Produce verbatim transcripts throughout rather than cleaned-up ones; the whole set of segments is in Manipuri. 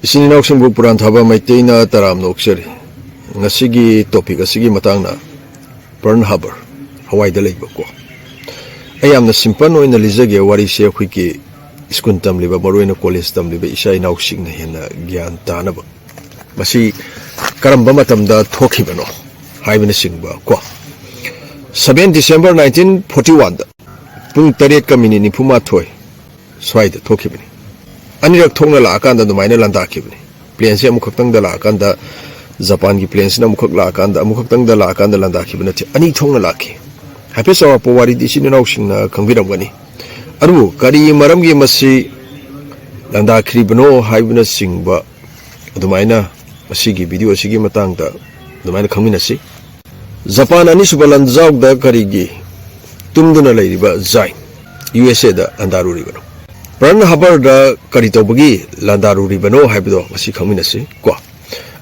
ꯏꯆꯤꯟ ꯏꯅꯥꯎꯁꯤꯡꯕꯨ ꯄꯨꯔꯥꯟ ꯊꯥꯕ ꯃꯩꯇꯩꯅ ꯇꯔꯥꯝꯅ ꯑꯣꯛꯆꯔꯤ꯫ ꯉꯁꯤꯒꯤ topic ꯑꯁꯤꯒꯤ ꯃꯇꯥꯡꯅ Pearl Harbor, ꯍꯋꯥꯏꯗ ꯂꯩꯕ ꯀꯣ꯫ ꯑꯩ ꯌꯥꯝꯅ simple ꯑꯣꯏꯅ ꯂꯤꯖꯒꯦ ꯋꯥꯔꯤꯁꯦ, ꯑꯩꯈꯣꯏꯒꯤ ꯁ꯭ꯀꯨꯜ ꯇꯝꯂꯤꯕ, ꯃꯔꯨꯑꯣꯏꯅ college ꯇꯝꯂꯤꯕ ꯏꯆꯥ ꯏꯅꯥꯎꯁꯤꯡꯅ ꯍꯦꯟꯅ ꯒ꯭ꯌꯥꯟ ꯇꯥꯅꯕ꯫ ꯃꯁꯤ ꯀꯔꯝꯕ ꯃꯇꯝꯗ ꯊꯣꯛꯈꯤꯕꯅꯣ ꯍꯥꯏꯕꯅꯆꯤꯡꯕ ꯀꯣ꯫ Seven December nineteen forty one ꯗ ꯄꯨꯡ ꯇꯔꯦꯠꯀ minute ꯅꯤꯐꯨ ꯃꯥꯊꯣꯏ ꯁ꯭ꯋꯥꯏꯗ ꯊꯣꯛꯈꯤꯕꯅꯤ꯫ ꯑꯅꯤꯔꯛ ꯊꯣꯛꯅ ꯂꯥꯛꯑꯀꯥꯟꯗ ꯑꯗꯨꯃꯥꯏꯅ ꯂꯥꯟꯗꯥꯈꯤꯕꯅꯤ꯫ Planeꯁꯦ ꯑꯃꯨꯛꯈꯛꯇꯪꯗ ꯂꯥꯛꯑꯀꯥꯟꯗ, ꯖꯄꯥꯟꯒꯤ planeꯁꯤꯅ ꯑꯃꯨꯛꯈꯛ ꯂꯥꯛꯑꯀꯥꯟꯗ, ꯑꯃꯨꯛꯈꯛꯇꯪꯗ ꯂꯥꯛꯑꯀꯥꯟꯗ ꯂꯥꯟꯗꯥꯈꯤꯕ ꯅꯠꯇꯦ, ꯑꯅꯤ ꯊꯣꯛꯅ ꯂꯥꯛꯈꯤ꯫ ꯍꯥꯏꯐꯦꯠ ꯆꯥꯎꯔꯥꯛꯄ ꯋꯥꯔꯤꯗꯤ ꯏꯆꯤꯟ ꯏꯅꯥꯎꯁꯤꯡꯅ ꯈꯪꯕꯤꯔꯝꯒꯅꯤ꯫ ꯑꯗꯨꯕꯨ ꯀꯔꯤ ꯃꯔꯝꯒꯤ ꯃꯁꯤ ꯂꯥꯟꯗꯥꯈ꯭ꯔꯤꯕꯅꯣ ꯍꯥꯏꯕꯅꯆꯤꯡꯕ ꯑꯗꯨꯃꯥꯏꯅ ꯃꯁꯤꯒꯤ video ꯑꯁꯤꯒꯤ ꯃꯇꯥꯡꯗ ꯑꯗꯨꯃꯥꯏꯅ ꯈꯪꯃꯤꯟꯅꯁꯤ꯫ ꯖꯄꯥꯟ ꯑꯅꯤꯁꯨꯕ ꯂꯥꯟꯖꯥꯎꯗ ꯀꯔꯤꯒꯤ ꯇꯨꯝꯗꯨꯅ ꯂꯩꯔꯤꯕ ꯖꯥꯏꯟ USA ꯗ ꯂꯥꯟꯗꯥꯔꯨꯔꯤꯕꯅꯣ? Pearl Harbor ꯗ ꯀꯔꯤ ꯇꯧꯕꯒꯤ ꯂꯥꯟꯗꯥꯔꯨꯔꯤꯕꯅꯣ ꯍꯥꯏꯕꯗꯣ ꯉꯁꯤ ꯈꯪꯃꯤꯟꯅꯁꯤ ꯀꯣ꯫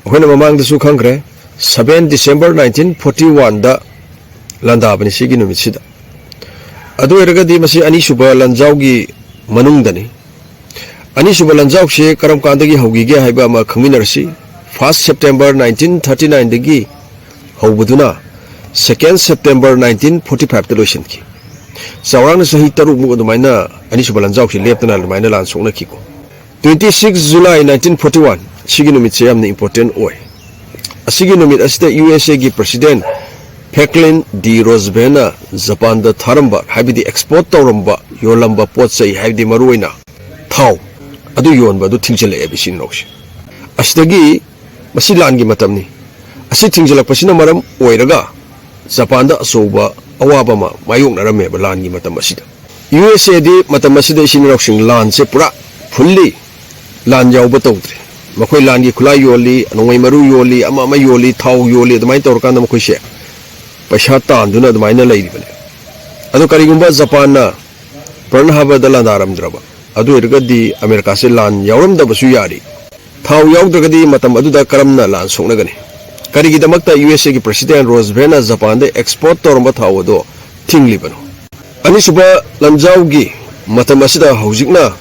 ꯑꯩꯈꯣꯏꯅ ꯃꯃꯥꯡꯗꯁꯨ ꯈꯪꯈ꯭ꯔꯦ, Seven December nineteen forty one ꯗ ꯂꯥꯟꯗꯥꯕꯅꯤ ꯁꯤꯒꯤ ꯅꯨꯃꯤꯠꯁꯤꯗ꯫ ꯑꯗꯨ ꯑꯣꯏꯔꯒꯗꯤ ꯃꯁꯤ ꯑꯅꯤꯁꯨꯕ ꯂꯥꯟꯖꯥꯎꯒꯤ ꯃꯅꯨꯡꯗꯅꯤ꯫ ꯑꯅꯤꯁꯨꯕ ꯂꯥꯟꯖꯥꯎꯁꯦ ꯀꯔꯝ ꯀꯥꯟꯗꯒꯤ ꯍꯧꯈꯤꯒꯦ ꯍꯥꯏꯕ ꯑꯃ ꯈꯪꯃꯤꯟꯅꯔꯁꯤ꯫ First September nineteen thirty nine ꯗꯒꯤ ꯍꯧꯕꯗꯨꯅ Second September nineteen forty five ꯗ ꯂꯣꯏꯁꯤꯟꯈꯤ꯫ ꯆꯥꯎꯔꯥꯛꯅ ꯆꯍꯤ ꯇꯔꯨꯛꯃꯨꯛ ꯑꯗꯨꯃꯥꯏꯅ ꯑꯅꯤꯁꯨꯕ ꯂꯥꯟꯖꯥꯎꯁꯤ ꯂꯦꯞꯇꯅ ꯑꯗꯨꯃꯥꯏꯅ ꯂꯥꯟ ꯁꯣꯛꯅꯈꯤꯀꯣ꯫ Twenty six July nineteen forty one, ꯁꯤꯒꯤ ꯅꯨꯃꯤꯠꯁꯦ ꯌꯥꯝꯅ important ꯑꯣꯏ꯫ ꯑꯁꯤꯒꯤ ꯅꯨꯃꯤꯠ ꯑꯁꯤꯗ USA ꯒꯤ President Franklin D Rooseveltꯅ ꯖꯄꯥꯟꯗ ꯊꯥꯔꯝꯕ, ꯍꯥꯏꯕꯗꯤ export ꯇꯧꯔꯝꯕ, ꯌꯣꯜꯂꯝꯕ ꯄꯣꯠ ꯆꯩ, ꯍꯥꯏꯕꯗꯤ ꯃꯔꯨꯑꯣꯏꯅ ꯊꯥꯎ, ꯑꯗꯨ ꯌꯣꯟꯕ ꯑꯗꯨ ꯊꯤꯡꯖꯤꯜꯂꯛꯑꯦꯕ ꯏꯆꯤꯟ ꯏꯅꯥꯎꯁꯦ꯫ ꯑꯁꯤꯗꯒꯤ ꯃꯁꯤ ꯂꯥꯟꯒꯤ ꯃꯇꯝꯅꯤ꯫ ꯑꯁꯤ ꯊꯤꯡꯖꯤꯜꯂꯛꯄꯁꯤꯅ ꯃꯔꯝ ꯑꯣꯏꯔꯒ ꯖꯄꯥꯟꯗ ꯑꯆꯧꯕ ꯑꯋꯥꯕ ꯑꯃ ꯃꯥꯌꯣꯛꯅꯔꯝꯃꯦꯕ ꯂꯥꯟꯒꯤ ꯃꯇꯝ ꯑꯁꯤꯗ꯫ USA ꯗꯤ ꯃꯇꯝ ꯑꯁꯤꯗ ꯏꯆꯤꯟ ꯏꯅꯥꯎꯁꯤꯡ ꯂꯥꯟꯁꯦ ꯄꯨꯔꯥ fully ꯂꯥꯟ ꯌꯥꯎꯕ ꯇꯧꯗ꯭ꯔꯦ꯫ ꯃꯈꯣꯏ ꯂꯥꯟꯒꯤ ꯈꯨꯠꯂꯥꯏ ꯌꯣꯜꯂꯤ, ꯅꯣꯡꯃꯩ ꯃꯔꯨ ꯌꯣꯜꯂꯤ, ꯑꯃ ꯑꯃ ꯌꯣꯜꯂꯤ, ꯊꯥꯎ ꯌꯣꯜꯂꯤ, ꯑꯗꯨꯃꯥꯏꯅ ꯇꯧꯔꯀꯥꯟꯗ ꯃꯈꯣꯏꯁꯦ ꯄꯩꯁꯥ ꯇꯥꯟꯗꯨꯅ ꯑꯗꯨꯃꯥꯏꯅ ꯂꯩꯔꯤꯕꯅꯦ꯫ ꯑꯗꯣ ꯀꯔꯤꯒꯨꯝꯕ ꯖꯄꯥꯟꯅ Pearl Harbor ꯗ ꯂꯥꯟꯗꯥꯔꯝꯗ꯭ꯔꯕ, ꯑꯗꯨ ꯑꯣꯏꯔꯒꯗꯤ ꯑꯃꯦꯔꯤꯀꯥꯁꯦ ꯂꯥꯟ ꯌꯥꯎꯔꯝꯗꯕꯁꯨ ꯌꯥꯔꯤ꯫ ꯊꯥꯎ ꯌꯥꯎꯗ꯭ꯔꯒꯗꯤ ꯃꯇꯝ ꯑꯗꯨꯗ ꯀꯔꯝꯅ ꯂꯥꯟ ꯁꯣꯛꯅꯒꯅꯤ? ꯀꯔꯤꯒꯤꯗꯃꯛꯇ USA ꯒꯤ President Rooseveltꯅ ꯖꯄꯥꯟꯗ export ꯇꯧꯔꯝꯕ ꯊꯥꯎ ꯑꯗꯣ ꯊꯤꯡꯂꯤꯕꯅꯣ? ꯑꯅꯤꯁꯨꯕ ꯂꯥꯟꯖꯥꯎꯒꯤ ꯃꯇꯝ ꯑꯁꯤꯗ ꯍꯧꯖꯤꯛꯅ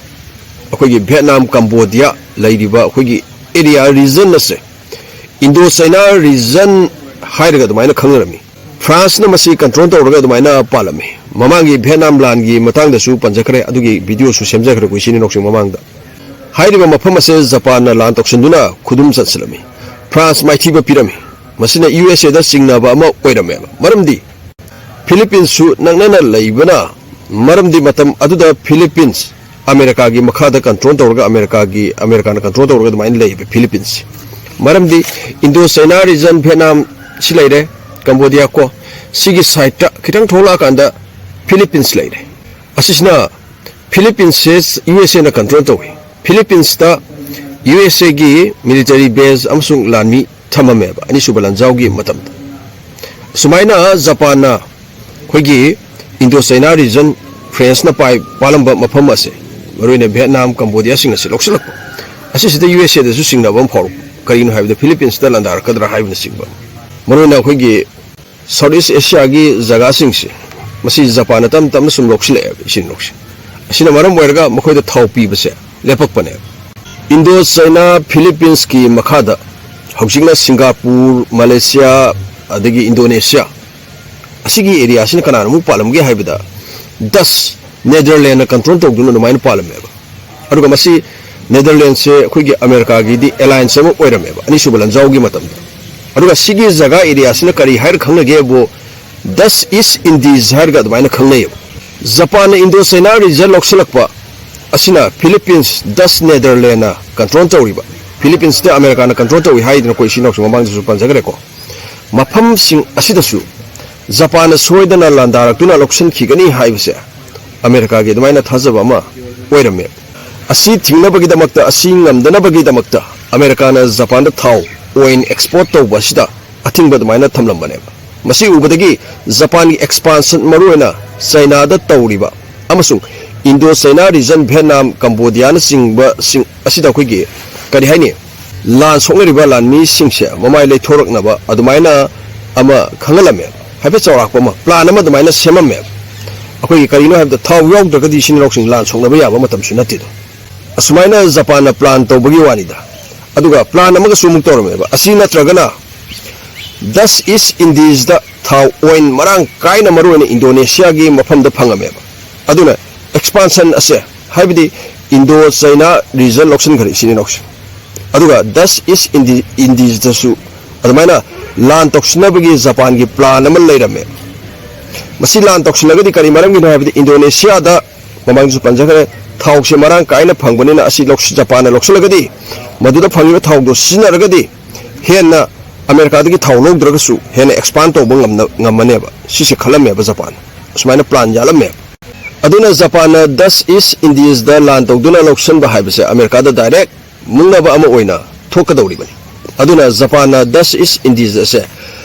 ꯑꯩꯈꯣꯏꯒꯤ ꯚꯤꯌꯦꯠꯅꯥꯝ, ꯀꯝꯕꯣꯗꯤꯌꯥ ꯂꯩꯔꯤꯕ ꯑꯩꯈꯣꯏꯒꯤ ꯑꯦꯔꯤꯌꯥ, ꯔꯤꯖꯟ ꯑꯁꯦ ꯏꯟꯗꯣ ꯆꯥꯏꯅꯥ ꯔꯤꯖꯟ ꯍꯥꯏꯔꯒ ꯑꯗꯨꯃꯥꯏꯅ ꯈꯪꯅꯔꯝꯃꯤ꯫ ꯐ꯭ꯔꯥꯟꯁꯅ ꯃꯁꯤ ꯀꯟꯇ꯭ꯔꯣꯜ ꯇꯧꯔꯒ ꯑꯗꯨꯃꯥꯏꯅ ꯄꯥꯜꯂꯝꯃꯤ꯫ ꯃꯃꯥꯡꯒꯤ ꯚꯤꯌꯦꯠꯅꯥꯝ ꯂꯥꯟꯒꯤ ꯃꯇꯥꯡꯗꯁꯨ ꯄꯟꯖꯈ꯭ꯔꯦ, ꯑꯗꯨꯒꯤ ꯚꯤꯗꯤꯑꯣꯁꯨ ꯁꯦꯝꯖꯈ꯭ꯔꯦ ꯑꯩꯈꯣꯏ ꯏꯆꯤꯟ ꯏꯅꯥꯎꯁꯤꯡ ꯃꯃꯥꯡꯗ꯫ ꯍꯥꯏꯔꯤꯕ ꯃꯐꯝ ꯑꯁꯦ ꯖꯄꯥꯟꯅ ꯂꯥꯟ ꯇꯧꯁꯤꯟꯗꯨꯅ ꯈꯨꯗꯨꯝ ꯆꯟꯁꯤꯜꯂꯝꯃꯤ꯫ ꯐ꯭ꯔꯥꯟꯁ ꯃꯥꯏꯊꯤꯕ ꯄꯤꯔꯝꯃꯤ꯫ ꯃꯁꯤꯅ ꯌꯨ ꯑꯦꯁ ꯑꯦꯗ ꯆꯤꯡꯅꯕ ꯑꯃ ꯑꯣꯏꯔꯝꯃꯦꯕ꯫ ꯃꯔꯝꯗꯤ ꯐꯤꯂꯤꯄꯤꯟꯁꯁꯨ ꯅꯛꯅꯅ ꯂꯩꯕꯅ, ꯃꯔꯝꯗꯤ ꯃꯇꯝ ꯑꯗꯨꯗ ꯐꯤꯂꯤꯄꯤꯟꯁ ꯑꯃꯦꯔꯤꯀꯥꯒꯤ ꯃꯈꯥꯗ ꯀꯟꯇ꯭ꯔꯣꯜ ꯇꯧꯔꯒ, ꯑꯃꯦꯔꯤꯀꯥꯒꯤ, ꯑꯃꯦꯔꯤꯀꯥꯅ ꯀꯟꯇ꯭ꯔꯣꯜ ꯇꯧꯔꯒ ꯑꯗꯨꯃꯥꯏꯅ ꯂꯩꯌꯦꯕ ꯐꯤꯂꯤꯄꯤꯟꯁꯁꯤ꯫ ꯃꯔꯝꯗꯤ ꯏꯟꯗꯣ ꯆꯥꯏꯅꯥ ꯔꯤꯖꯟ, ꯚꯤꯌꯦꯠꯅꯥꯝ ꯁꯤ ꯂꯩꯔꯦ, ꯀꯝꯕꯣꯗꯤꯌꯥ ꯀꯣ, ꯁꯤꯒꯤ ꯁꯥꯏꯠꯇ ꯈꯤꯇꯪ ꯊꯣꯛꯂꯛꯑꯀꯥꯟꯗ ꯐꯤꯂꯤꯄꯤꯟꯁ ꯂꯩꯔꯦ꯫ ꯑꯁꯤꯁꯤꯅ ꯐꯤꯂꯤꯄꯤꯟꯁꯁꯦ ꯌꯨ ꯑꯦꯁ ꯑꯦꯅ ꯀꯟꯇ꯭ꯔꯣꯜ ꯇꯧꯏ꯫ ꯐꯤꯂꯤꯄꯤꯟꯁꯇ ꯌꯨ ꯑꯦꯁ ꯑꯦꯒꯤ ꯃꯤꯂꯤꯇꯔꯤ ꯕꯦꯖ ꯑꯃꯁꯨꯡ ꯂꯥꯟꯃꯤ ꯊꯝꯃꯝꯃꯦꯕ ꯑꯅꯤꯁꯨꯕ ꯂꯥꯟꯖꯥꯎꯒꯤ ꯃꯇꯝꯗ꯫ ꯁꯨꯃꯥꯏꯅ ꯖꯄꯥꯟꯅ ꯑꯩꯈꯣꯏꯒꯤ ꯏꯟꯗꯣ ꯆꯥꯏꯅꯥ ꯔꯤꯖꯟ, ꯐ꯭ꯔꯦꯟꯁꯅ ꯄꯥꯏ-, ꯄꯥꯜꯂꯝꯕ ꯃꯐꯝ ꯑꯁꯦ, ꯃꯔꯨꯑꯣꯏꯅ ꯚꯤꯌꯦꯠꯅꯥꯝ, ꯀꯝꯕꯣꯗꯤꯌꯥꯁꯤꯡ ꯑꯁꯤ ꯂꯧꯁꯤꯜꯂꯛꯄ, ꯑꯁꯤꯁꯤꯗ ꯌꯨ ꯑꯦꯁ ꯑꯦꯗꯁꯨ ꯆꯤꯡꯅꯕ ꯑꯃ ꯐꯥꯎꯔꯛꯄ꯫ ꯀꯔꯤꯒꯤꯅꯣ ꯍꯥꯏꯕꯗ ꯐꯤꯂꯤꯄꯤꯟꯁꯇ ꯂꯥꯟꯗꯥꯔꯛꯀꯗ꯭ꯔꯥ ꯍꯥꯏꯕꯅꯆꯤꯡꯕ꯫ ꯃꯔꯨꯑꯣꯏꯅ ꯑꯩꯈꯣꯏꯒꯤ ꯁꯥꯎꯠ ꯏꯁ ꯑꯦꯁꯤꯌꯥꯒꯤ ꯖꯒꯥꯁꯤꯡꯁꯦ, ꯃꯁꯤ ꯖꯄꯥꯟꯅ ꯇꯞ ꯇꯞꯅ ꯁꯨꯝ ꯂꯧꯁꯤꯜꯂꯛꯑꯦꯕ, ꯏꯆꯤꯟ ꯏꯅꯥꯎꯁꯦ꯫ ꯑꯁꯤꯅ ꯃꯔꯝ ꯑꯣꯏꯔꯒ ꯃꯈꯣꯏꯗ ꯊꯥꯎ ꯄꯤꯕꯁꯦ ꯂꯦꯞꯄꯛꯄꯅꯦꯕ꯫ ꯏꯟꯗꯣ ꯆꯥꯏꯅꯥ ꯐꯤꯂꯤꯄꯤꯟꯁꯀꯤ ꯃꯈꯥꯗ ꯍꯧꯖꯤꯛꯅ ꯁꯤꯡꯒꯥꯄꯨꯔ, ꯃꯂꯦꯁꯤꯌꯥ, ꯑꯗꯒꯤ ꯏꯟꯗꯣꯅꯦꯁꯤꯌꯥ, ꯑꯁꯤꯒꯤ ꯑꯦꯔꯤꯌꯥꯁꯤꯅ ꯀꯅꯥꯅ ꯑꯃꯨꯛ ꯄꯥꯜꯂꯝꯒꯦ ꯍꯥꯏꯕꯗ, ꯗꯁ, ꯅꯦꯗꯔꯂꯦꯟꯅ ꯀꯟꯇ꯭ꯔꯣꯜ ꯇꯧꯗꯨꯅ ꯑꯗꯨꯃꯥꯏꯅ ꯄꯥꯜꯂꯝꯃꯦꯕ꯫ ꯑꯗꯨꯒ ꯃꯁꯤ ꯅꯦꯗꯔꯂꯦꯟꯁꯦ ꯑꯩꯈꯣꯏꯒꯤ ꯑꯃꯦꯔꯤꯀꯥꯒꯤꯗꯤ ꯑꯦꯂꯥꯏꯟꯁ ꯑꯃ ꯑꯣꯏꯔꯝꯃꯦꯕ ꯑꯅꯤꯁꯨꯕ ꯂꯥꯟꯖꯥꯎꯒꯤ ꯃꯇꯝꯗ꯫ ꯑꯗꯨꯒ ꯁꯤꯒꯤ ꯖꯒꯥ ꯑꯦꯔꯤꯌꯥꯁꯤꯅ ꯀꯔꯤ ꯍꯥꯏꯔ ꯈꯪꯅꯒꯦꯕꯨ, ꯗꯁ ꯏꯁ ꯏꯟꯗꯤꯁ ꯍꯥꯏꯔꯒ ꯑꯗꯨꯃꯥꯏꯅ ꯈꯪꯅꯩꯌꯦꯕ꯫ ꯖꯄꯥꯟꯅ ꯏꯟꯗꯣ ꯆꯥꯏꯅꯥ ꯔꯤꯖꯟ ꯂꯧꯁꯤꯜꯂꯛꯄ ꯑꯁꯤꯅ ꯐꯤꯂꯤꯄꯤꯟꯁ, ꯗꯁ ꯅꯦꯗꯔꯂꯦꯟꯅ ꯀꯟꯇ꯭ꯔꯣꯜ ꯇꯧꯔꯤꯕ, ꯐꯤꯂꯤꯄꯤꯟꯁꯇ ꯑꯃꯦꯔꯤꯀꯥꯅ ꯀꯟꯇ꯭ꯔꯣꯜ ꯇꯧꯏ ꯍꯥꯏꯗꯅ ꯑꯩꯈꯣꯏ ꯏꯆꯤꯟ ꯏꯅꯥꯎꯁꯤꯡ ꯃꯃꯥꯡꯗꯁꯨ ꯄꯟꯖꯈ꯭ꯔꯦꯀꯣ꯫ ꯃꯐꯝꯁꯤꯡ ꯑꯁꯤꯗꯁꯨ ꯖꯄꯥꯟꯅ ꯁꯣꯏꯗꯅ ꯂꯥꯟꯗꯥꯔꯛꯇꯨꯅ ꯂꯧꯁꯤꯟꯈꯤꯒꯅꯤ ꯍꯥꯏꯕꯁꯦ ꯑꯃꯦꯔꯤꯀꯥꯒꯤ ꯑꯗꯨꯃꯥꯏꯅ ꯊꯥꯖꯕ ꯑꯃ ꯑꯣꯏꯔꯝꯃꯦ꯫ ꯑꯁꯤ ꯊꯤꯡꯅꯕꯒꯤꯗꯃꯛꯇ, ꯑꯁꯤ ꯉꯝꯗꯅꯕꯒꯤꯗꯃꯛꯇ ꯑꯃꯦꯔꯤꯀꯥꯅ ꯖꯄꯥꯟꯗ ꯊꯥꯎ, ꯑꯣꯏꯜ ꯑꯦꯛꯁꯄꯣꯔꯠ ꯇꯧꯕ ꯑꯁꯤꯗ ꯑꯊꯤꯡꯕ ꯑꯗꯨꯃꯥꯏꯅ ꯊꯝꯂꯝꯕꯅꯦꯕ꯫ ꯃꯁꯤ ꯎꯕꯗꯒꯤ ꯖꯄꯥꯟꯒꯤ ꯑꯦꯛꯁꯄꯥꯟꯁꯟ, ꯃꯔꯨꯑꯣꯏꯅ ꯆꯥꯏꯅꯥꯗ ꯇꯧꯔꯤꯕ ꯑꯃꯁꯨꯡ ꯏꯟꯗꯣ ꯆꯥꯏꯅꯥ ꯔꯤꯖꯟ, ꯚꯤꯌꯦꯠꯅꯥꯝ, ꯀꯝꯕꯣꯗꯤꯌꯥꯅꯆꯤꯡꯕꯁꯤꯡ ꯑꯁꯤꯗ ꯑꯩꯈꯣꯏꯒꯤ, ꯀꯔꯤ ꯍꯥꯏꯅꯤ, ꯂꯥꯟ ꯁꯣꯛꯅꯔꯤꯕ ꯂꯥꯟꯃꯤꯁꯤꯡꯁꯦ ꯃꯃꯥꯏ ꯂꯩꯊꯣꯔꯛꯅꯕ ꯑꯗꯨꯃꯥꯏꯅ ꯑꯃ ꯈꯪꯍꯜꯂꯝꯃꯦ꯫ ꯍꯥꯏꯐꯦꯠ ꯆꯥꯎꯔꯥꯛꯄ ꯑꯃ, ꯄ꯭ꯂꯥꯟ ꯑꯃ ꯑꯗꯨꯃꯥꯏꯅ ꯁꯦꯝꯃꯝꯃꯦ꯫ ꯑꯩꯈꯣꯏꯒꯤ, ꯀꯔꯤꯒꯤꯅꯣ ꯍꯥꯏꯕꯗ ꯊꯥꯎ ꯌꯥꯎꯗ꯭ꯔꯒꯗꯤ ꯏꯆꯤꯟ ꯏꯅꯥꯎꯁꯤꯡ ꯂꯥꯟ ꯁꯣꯛꯅꯕ ꯌꯥꯕ ꯃꯇꯝꯁꯨ ꯅꯠꯇꯦꯗꯣ꯫ ꯑꯁꯨꯃꯥꯏꯅ ꯖꯄꯥꯟꯅ plan ꯇꯧꯕꯒꯤ ꯋꯥꯅꯤꯗ꯫ ꯑꯗꯨꯒ plan ꯑꯃꯒꯁꯨ ꯑꯃꯨꯛ ꯇꯧꯔꯝꯃꯦꯕ꯫ ꯑꯁꯤ ꯅꯠꯇ꯭ꯔꯒꯅ Dutch East Indiesꯇ ꯊꯥꯎ ꯑꯣꯏꯜ ꯃꯔꯥꯡ ꯀꯥꯏꯅ, ꯃꯔꯨꯑꯣꯏꯅ ꯏꯟꯗꯣꯅꯦꯁꯤꯌꯥꯒꯤ ꯃꯐꯝꯗ ꯐꯪꯉꯝꯃꯦꯕ꯫ ꯑꯗꯨꯅ expansion ꯑꯁꯦ, ꯍꯥꯏꯕꯗꯤ ꯏꯟꯗꯣ ꯆꯩꯅꯥ region ꯂꯧꯁꯤꯟꯈ꯭ꯔꯦ ꯏꯆꯤꯟ ꯏꯅꯥꯎꯁꯤꯡ꯫ ꯑꯗꯨꯒ Dutch East Indi-, Indiesꯇꯁꯨ ꯑꯗꯨꯃꯥꯏꯅ ꯂꯥꯟ ꯇꯧꯁꯤꯟꯅꯕꯒꯤ ꯖꯄꯥꯟꯒꯤ plan ꯑꯃ ꯂꯩꯔꯝꯃꯦ꯫ ꯃꯁꯤ ꯂꯥꯟ ꯇꯧꯁꯤꯜꯂꯒꯗꯤ ꯀꯔꯤ ꯃꯔꯝꯒꯤꯅꯣ ꯍꯥꯏꯕꯗꯤ ꯏꯟꯗꯣꯅꯦꯁꯤꯌꯥꯗ ꯃꯃꯥꯡꯗꯁꯨ ꯄꯟꯖꯈ꯭ꯔꯦ, ꯊꯥꯎꯁꯦ ꯃꯔꯥꯡ ꯀꯥꯏꯅ ꯐꯪꯕꯅꯤꯅ ꯑꯁꯤ ꯂꯧꯁꯤ-, ꯖꯄꯥꯟꯅ ꯂꯧꯁꯤꯜꯂꯒꯗꯤ ꯃꯗꯨꯗ ꯐꯪꯉꯤꯕ ꯊꯥꯎꯗꯣ ꯁꯤꯖꯤꯟꯅꯔꯒꯗꯤ ꯍꯦꯟꯅ ꯑꯃꯦꯔꯤꯀꯥꯗꯒꯤ ꯊꯥꯎ ꯂꯧꯗ꯭ꯔꯒꯁꯨ ꯍꯦꯟꯅ expand ꯇꯧꯕ ꯉꯝꯅ-, ꯉꯝꯃꯅꯦꯕ꯫ ꯁꯤꯁꯦ ꯈꯜꯂꯝꯃꯦꯕ ꯖꯄꯥꯟ꯫ ꯑꯁꯨꯃꯥꯏꯅ plan ꯌꯥꯠꯂꯝꯃꯦ꯫ ꯑꯗꯨꯅ ꯖꯄꯥꯟꯅ Dutch East Indiesꯗ ꯂꯥꯟ ꯇꯧꯗꯨꯅ ꯂꯧꯁꯤꯟꯕ ꯍꯥꯏꯕꯁꯦ ꯑꯃꯦꯔꯤꯀꯥꯗ direct ꯃꯨꯛꯅꯕ ꯑꯃ ꯑꯣꯏꯅ ꯊꯣꯛꯀꯗꯧꯔꯤꯕꯅꯤ꯫ ꯑꯗꯨꯅ ꯖꯄꯥꯟꯅ Dutch East Indies ꯑꯁꯦ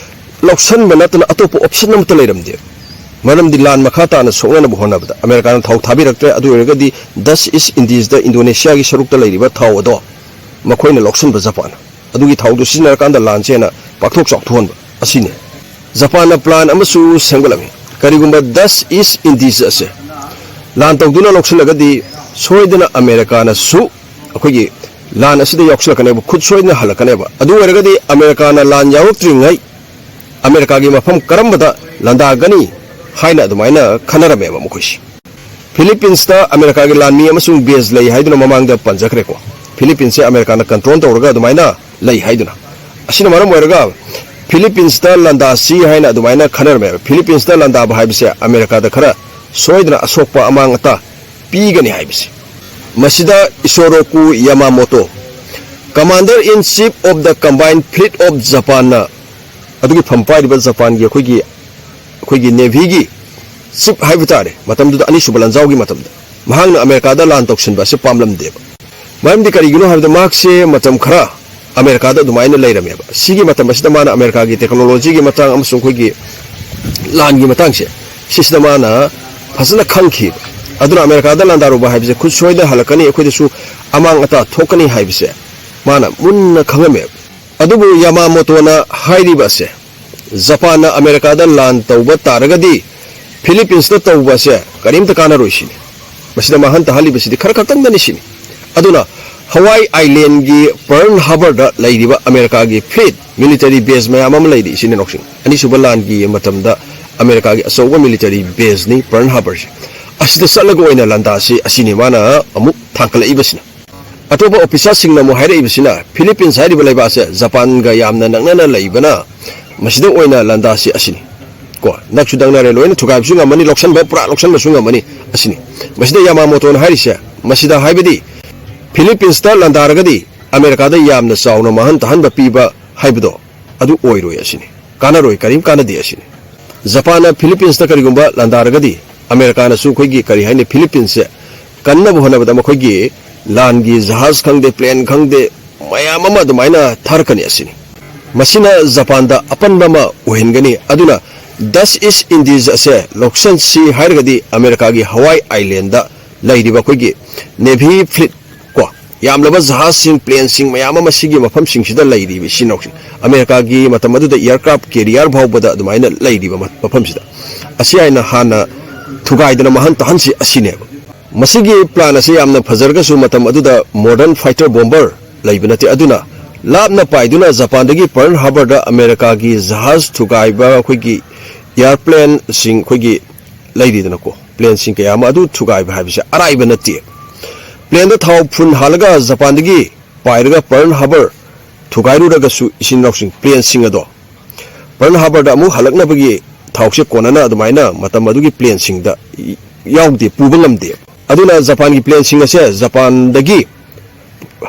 ꯂꯧꯁꯤꯟꯕ ꯅꯠꯇꯅ ꯑꯇꯣꯞꯄ option ꯑꯃꯠꯇ ꯂꯩꯔꯝꯗꯦ꯫ ꯃꯔꯝꯗꯤ ꯂꯥꯟ ꯃꯈꯥ ꯇꯥꯅ ꯁꯣꯛꯅꯅꯕ ꯍꯣꯠꯅꯕꯗ ꯑꯃꯦꯔꯤꯀꯥꯅ ꯊꯥꯎ ꯊꯥꯕꯤꯔꯛꯇ꯭ꯔꯦ꯫ ꯑꯗꯨ ꯑꯣꯏꯔꯒꯗꯤ Dutch East Indiesꯗ ꯏꯟꯗꯣꯅꯦꯁꯤꯌꯥꯒꯤ ꯁꯔꯨꯛꯇ ꯂꯩꯔꯤꯕ ꯊꯥꯎ ꯑꯗꯣ ꯃꯈꯣꯏꯅ ꯂꯧꯁꯤꯟꯕ ꯖꯄꯥꯟꯅ꯫ ꯑꯗꯨꯒꯤ ꯊꯥꯎꯗꯨ ꯁꯤꯖꯤꯟꯅꯔꯀꯥꯟꯗ ꯂꯥꯟꯁꯦ ꯍꯦꯟꯅ ꯄꯥꯛꯊꯣꯛ ꯆꯥꯎꯊꯣꯛꯍꯟꯕ ꯑꯁꯤꯅꯤ꯫ ꯖꯄꯥꯟꯅ plan ꯑꯃꯁꯨ ꯁꯦꯝꯒꯠꯂꯝꯃꯤ꯫ ꯀꯔꯤꯒꯨꯝꯕ Dutch East Indies ꯑꯁꯦ ꯂꯥꯟ ꯇꯧꯗꯨꯅ ꯂꯧꯁꯤꯜꯂꯒꯗꯤ ꯁꯣꯏꯗꯅ ꯑꯃꯦꯔꯤꯀꯥꯅꯁꯨ ꯑꯩꯈꯣꯏꯒꯤ ꯂꯥꯟ ꯑꯁꯤꯗ ꯌꯥꯎꯁꯤꯜꯂꯛꯀꯅꯦꯕ, ꯈꯨꯠ ꯁꯣꯏꯗꯅ ꯍꯜꯂꯛꯀꯅꯦꯕ꯫ ꯑꯗꯨ ꯑꯣꯏꯔꯒꯗꯤ ꯑꯃꯦꯔꯤꯀꯥꯅ ꯂꯥꯟ ꯌꯥꯎꯔꯛꯇ꯭ꯔꯤꯉꯩ ꯑꯃꯦꯔꯤꯀꯥꯒꯤ ꯃꯐꯝ ꯀꯔꯝꯕꯗ ꯂꯥꯟꯗꯥꯒꯅꯤ ꯍꯥꯏꯅ ꯑꯗꯨꯃꯥꯏꯅ ꯈꯟꯅꯔꯝꯃꯦꯕ ꯃꯈꯣꯏꯁꯤ꯫ ꯐꯤꯂꯤꯄꯤꯟꯁꯇ ꯑꯃꯦꯔꯤꯀꯥꯒꯤ ꯂꯥꯟꯃꯤ ꯑꯃꯁꯨꯡ base ꯂꯩ ꯍꯥꯏꯗꯨꯅ ꯃꯃꯥꯡꯗ ꯄꯟꯖꯈ꯭ꯔꯦꯀꯣ꯫ ꯐꯤꯂꯤꯄꯤꯟꯁꯁꯦ ꯑꯃꯦꯔꯤꯀꯥꯅ control ꯇꯧꯔꯒ ꯑꯗꯨꯃꯥꯏꯅ ꯂꯩ ꯍꯥꯏꯗꯨꯅ꯫ ꯑꯁꯤꯅ ꯃꯔꯝ ꯑꯣꯏꯔꯒ ꯐꯤꯂꯤꯄꯤꯟꯁꯇ ꯂꯥꯟꯗꯥꯁꯤ ꯍꯥꯏꯅ ꯑꯗꯨꯃꯥꯏꯅ ꯈꯟꯅꯔꯝꯃꯦꯕ꯫ ꯐꯤꯂꯤꯄꯤꯟꯁꯇ ꯂꯥꯟꯗꯥꯕ ꯍꯥꯏꯕꯁꯦ ꯑꯃꯦꯔꯤꯀꯥꯗ ꯈꯔ ꯁꯣꯏꯗꯅ ꯑꯁꯣꯛꯄ ꯑꯃꯥꯡ ꯑꯇꯥ ꯄꯤꯒꯅꯤ ꯍꯥꯏꯕꯁꯦ꯫ ꯃꯁꯤꯗ Isoroku Yamamoto, Commander in Chief of the Combined Fleet of Japanꯅ ꯑꯗꯨꯒꯤ ꯐꯝ ꯄꯥꯏꯔꯤꯕ ꯖꯄꯥꯟꯒꯤ ꯑꯩꯈꯣꯏꯒꯤ, ꯑꯩꯈꯣꯏꯒꯤ Navyꯒꯤ chief ꯍꯥꯏꯕ ꯇꯥꯔꯦ, ꯃꯇꯝꯗꯨꯗ ꯑꯅꯤꯁꯨꯕ ꯂꯥꯟꯖꯥꯎꯒꯤ ꯃꯇꯝꯗ ꯃꯍꯥꯛꯅ ꯑꯃꯦꯔꯤꯀꯥꯗ ꯂꯥꯟ ꯇꯧꯁꯤꯟꯕ ꯑꯁꯤ ꯄꯥꯝꯂꯝꯗꯦꯕ꯫ ꯃꯔꯝꯗꯤ ꯀꯔꯤꯒꯤꯅꯣ ꯍꯥꯏꯕꯗ ꯃꯍꯥꯛꯁꯦ ꯃꯇꯝ ꯈꯔ ꯑꯃꯦꯔꯤꯀꯥꯗ ꯑꯗꯨꯃꯥꯏꯅ ꯂꯩꯔꯝꯃꯦꯕ꯫ ꯁꯤꯒꯤ ꯃꯇꯝ ꯑꯁꯤꯗ ꯃꯥꯅ ꯑꯃꯦꯔꯤꯀꯥꯒꯤ technologyꯒꯤ ꯃꯇꯥꯡ ꯑꯃꯁꯨꯡ ꯑꯩꯈꯣꯏꯒꯤ ꯂꯥꯟꯒꯤ ꯃꯇꯥꯡꯁꯦ, ꯁꯤꯁꯤꯗ ꯃꯥꯅ ꯐꯖꯅ ꯈꯪꯈꯤꯕ꯫ ꯑꯗꯨꯅ ꯑꯃꯦꯔꯤꯀꯥꯗ ꯂꯥꯟꯗꯥꯔꯨꯕ ꯍꯥꯏꯕꯁꯦ ꯈꯨꯠ ꯁꯣꯏꯗꯅ ꯍꯜꯂꯛꯀꯅꯤ, ꯑꯩꯈꯣꯏꯗꯁꯨ ꯑꯃꯥꯡ ꯑꯇꯥ ꯊꯣꯛꯀꯅꯤ ꯍꯥꯏꯕꯁꯦ ꯃꯥꯅ ꯃꯨꯟꯅ ꯈꯪꯉꯝꯃꯦꯕ꯫ ꯑꯗꯨꯕꯨ ꯌꯥꯃꯥꯃꯣꯇꯣꯅ ꯍꯥꯏꯔꯤꯕ ꯑꯁꯦ, ꯖꯄꯥꯟꯅ ꯑꯃꯦꯔꯤꯀꯥꯗ ꯂꯥꯟ ꯇꯧꯕ ꯇꯥꯔꯒꯗꯤ ꯐꯤꯂꯤꯄꯤꯟꯁꯇ ꯇꯧꯕ ꯑꯁꯦ ꯀꯔꯤꯝꯇ ꯀꯥꯟꯅꯔꯣꯏ ꯁꯤꯅꯤ꯫ ꯃꯁꯤꯗ ꯃꯥꯡꯍꯟ ꯇꯥꯍꯜꯂꯤꯕꯁꯤꯗꯤ ꯈꯔ ꯈꯛꯇꯪꯗꯅꯤ ꯁꯤꯅꯤ꯫ ꯑꯗꯨꯅ ꯍꯋꯥꯏ ꯑꯥꯏꯂꯦꯟꯒꯤ ꯄꯔꯜ ꯍꯥꯔꯕꯔꯗ ꯂꯩꯔꯤꯕ ꯑꯃꯦꯔꯤꯀꯥꯒꯤ ꯐ꯭ꯂꯤꯠ, ꯃꯤꯂꯤꯇꯔꯤ ꯕꯦꯖ ꯃꯌꯥꯝ ꯑꯃ ꯂꯩꯔꯤ, ꯏꯆꯤꯟ ꯏꯅꯥꯎꯁꯤꯡ꯫ ꯑꯅꯤꯁꯨꯕ ꯂꯥꯟꯒꯤ ꯃꯇꯝꯗ ꯑꯃꯦꯔꯤꯀꯥꯒꯤ ꯑꯆꯧꯕ ꯃꯤꯂꯤꯇꯔꯤ ꯕꯦꯖꯅꯤ ꯄꯔꯜ ꯍꯥꯔꯕꯔꯁꯦ꯫ ꯑꯁꯤꯗ ꯆꯠꯂꯒ ꯑꯣꯏꯅ ꯂꯥꯟꯗꯥꯁꯤ ꯑꯁꯤꯅꯤ ꯃꯥꯅ ꯑꯃꯨꯛ ꯊꯥꯡꯒꯠꯂꯛꯏꯕꯁꯤꯅ꯫ ꯑꯇꯣꯞꯄ ꯑꯣꯐꯤꯁꯥꯔꯁꯤꯡꯅ ꯑꯃꯨꯛ ꯍꯥꯏꯔꯛꯏꯕꯁꯤꯅ, ꯐꯤꯂꯤꯄꯤꯟꯁ ꯍꯥꯏꯔꯤꯕ ꯂꯩꯕꯥꯛ ꯑꯁꯦ ꯖꯄꯥꯟꯒ ꯌꯥꯝꯅ ꯅꯛꯅꯅ ꯂꯩꯕꯅ ꯃꯁꯤꯗ ꯑꯣꯏꯅ ꯂꯥꯟꯗꯥꯁꯤ ꯑꯁꯤꯅꯤ꯫ ꯀꯣ, ꯅꯛꯁꯨ ꯅꯛꯅꯔꯦ, ꯂꯣꯏꯅ ꯊꯨꯒꯥꯏꯕꯁꯨ ꯉꯝꯃꯅꯤ, ꯂꯧꯁꯟꯕ, ꯄꯨꯔꯥ ꯂꯧꯁꯟꯕꯁꯨ ꯉꯝꯃꯅꯤ ꯑꯁꯤꯅꯤ꯫ ꯃꯁꯤꯗ ꯌꯥꯃꯥꯃꯣꯇꯣꯅ ꯍꯥꯏꯔꯤꯁꯦ, ꯃꯁꯤꯗ ꯍꯥꯏꯕꯗꯤ ꯐꯤꯂꯤꯄꯤꯟꯁꯇ ꯂꯥꯟꯗꯥꯔꯒꯗꯤ ꯑꯃꯦꯔꯤꯀꯥꯗ ꯌꯥꯝꯅ ꯆꯥꯎꯅ ꯃꯥꯡꯍꯟ ꯇꯥꯍꯟꯕ ꯄꯤꯕ ꯍꯥꯏꯕꯗꯣ ꯑꯗꯨ ꯑꯣꯏꯔꯣꯏ ꯑꯁꯤꯅꯤ꯫ ꯀꯥꯟꯅꯔꯣꯏ, ꯀꯔꯤꯝ ꯀꯥꯟꯅꯗꯦ ꯑꯁꯤꯅꯤ꯫ ꯖꯄꯥꯟꯅ ꯐꯤꯂꯤꯄꯤꯟꯁꯇ ꯀꯔꯤꯒꯨꯝꯕ ꯂꯥꯟꯗꯥꯔꯒꯗꯤ ꯑꯃꯦꯔꯤꯀꯥꯅꯁꯨ ꯑꯩꯈꯣꯏꯒꯤ, ꯀꯔꯤ ꯍꯥꯏꯅꯤ, ꯐꯤꯂꯤꯄꯤꯟꯁꯁꯦ ꯀꯟꯅꯕ ꯍꯣꯠꯅꯕꯗ ꯃꯈꯣꯏꯒꯤ ꯂꯥꯟꯒꯤ ꯖꯍꯥꯖ ꯈꯪꯗꯦ, ꯄ꯭ꯂꯦꯟ ꯈꯪꯗꯦ, ꯃꯌꯥꯝ ꯑꯃ ꯑꯗꯨꯃꯥꯏꯅ ꯊꯥꯔꯛꯀꯅꯤ ꯑꯁꯤꯅꯤ꯫ ꯃꯁꯤꯅ ꯖꯄꯥꯟꯗ ꯑꯄꯟꯕ ꯑꯃ ꯑꯣꯏꯍꯟꯒꯅꯤ꯫ ꯑꯗꯨꯅ ꯗꯁ ꯏꯁ ꯏꯟꯗꯤꯁ ꯑꯁꯦ ꯂꯧꯁꯟꯁꯤ ꯍꯥꯏꯔꯒꯗꯤ ꯑꯃꯦꯔꯤꯀꯥꯒꯤ ꯍꯋꯥꯏ ꯑꯥꯏꯂꯦꯟꯗ ꯂꯩꯔꯤꯕ ꯑꯩꯈꯣꯏꯒꯤ ꯅꯦꯚꯤ ꯐ꯭ꯂꯤꯠ ꯀꯣ, ꯌꯥꯝꯂꯕ ꯖꯍꯥꯖꯁꯤꯡ, ꯄ꯭ꯂꯦꯟꯁꯤꯡ ꯃꯌꯥꯝ ꯑꯃ ꯁꯤꯒꯤ ꯃꯐꯝꯁꯤꯡꯁꯤꯗ ꯂꯩꯔꯤꯕ ꯏꯆꯤꯟ ꯏꯅꯥꯎꯁꯤꯡ꯫ ꯑꯃꯦꯔꯤꯀꯥꯒꯤ ꯃꯇꯝ ꯑꯗꯨꯗ ꯑꯦꯌꯔꯀ꯭ꯔꯥꯐ ꯀꯦꯔꯤꯌꯔ ꯐꯥꯎꯕꯗ ꯑꯗꯨꯃꯥꯏꯅ ꯂꯩꯔꯤꯕ ꯃ-, ꯃꯐꯝꯁꯤꯗ꯫ ꯑꯁꯤ ꯍꯥꯏꯅ ꯍꯥꯟꯅ ꯊꯨꯒꯥꯏꯗꯅ ꯃꯥꯡꯍꯟ ꯇꯥꯍꯟꯁꯤ ꯑꯁꯤꯅꯦꯕ꯫ ꯃꯁꯤꯒꯤ ꯄ꯭ꯂꯥꯟ ꯑꯁꯤ ꯌꯥꯝꯅ ꯐꯖꯔꯒꯁꯨ ꯃꯇꯝ ꯑꯗꯨꯗ ꯃꯣꯗꯔꯟ ꯐꯥꯏꯇꯔ ꯕꯣꯝꯕꯔ ꯂꯩꯕ ꯅꯠꯇꯦ꯫ ꯑꯗꯨꯅ ꯂꯥꯞꯅ ꯄꯥꯏꯗꯨꯅ ꯖꯄꯥꯟꯗꯒꯤ ꯄꯔꯜ ꯍꯥꯔꯕꯔꯗ ꯑꯃꯦꯔꯤꯀꯥꯒꯤ ꯖꯍꯥꯖ ꯊꯨꯒꯥꯏꯕ ꯑꯩꯈꯣꯏꯒꯤ ꯑꯦꯌꯥꯔꯄ꯭ꯂꯦꯟꯁꯤꯡ ꯑꯩꯈꯣꯏꯒꯤ ꯂꯩꯔꯤꯗꯅꯀꯣ, ꯄ꯭ꯂꯦꯟꯁꯤꯡ ꯀꯌꯥ ꯑꯃ ꯑꯗꯨ ꯊꯨꯒꯥꯏꯕ ꯍꯥꯏꯕꯁꯦ ꯑꯔꯥꯏꯕ ꯅꯠꯇꯦ꯫ ꯄ꯭ꯂꯦꯟꯗ ꯊꯥꯎ ꯐꯨꯟ ꯍꯥꯜꯂꯒ ꯖꯄꯥꯟꯗꯒꯤ ꯄꯥꯏꯔꯒ ꯄꯔꯜ ꯍꯥꯔꯕꯔ ꯊꯨꯒꯥꯏꯔꯨꯔꯒꯁꯨ ꯏꯆꯤꯟ ꯏꯅꯥꯎꯁꯤꯡ, ꯄ꯭ꯂꯦꯟꯁꯤꯡ ꯑꯗꯣ ꯄꯔꯜ ꯍꯥꯔꯕꯔꯗ ꯑꯃꯨꯛ ꯍꯜꯂꯛꯅꯕꯒꯤ ꯊꯥꯎꯁꯦ ꯀꯣꯟꯅꯅ ꯑꯗꯨꯃꯥꯏꯅ ꯃꯇꯝ ꯑꯗꯨꯒꯤ ꯄ꯭ꯂꯦꯟꯁꯤꯡꯗ ꯌꯥꯎꯗꯦ, ꯄꯨꯕ ꯉꯝꯗꯦ꯫ ꯑꯗꯨꯅ ꯖꯄꯥꯟꯒꯤ ꯄ꯭ꯂꯦꯟꯁꯤꯡ ꯑꯁꯦ ꯖꯄꯥꯟꯗꯒꯤ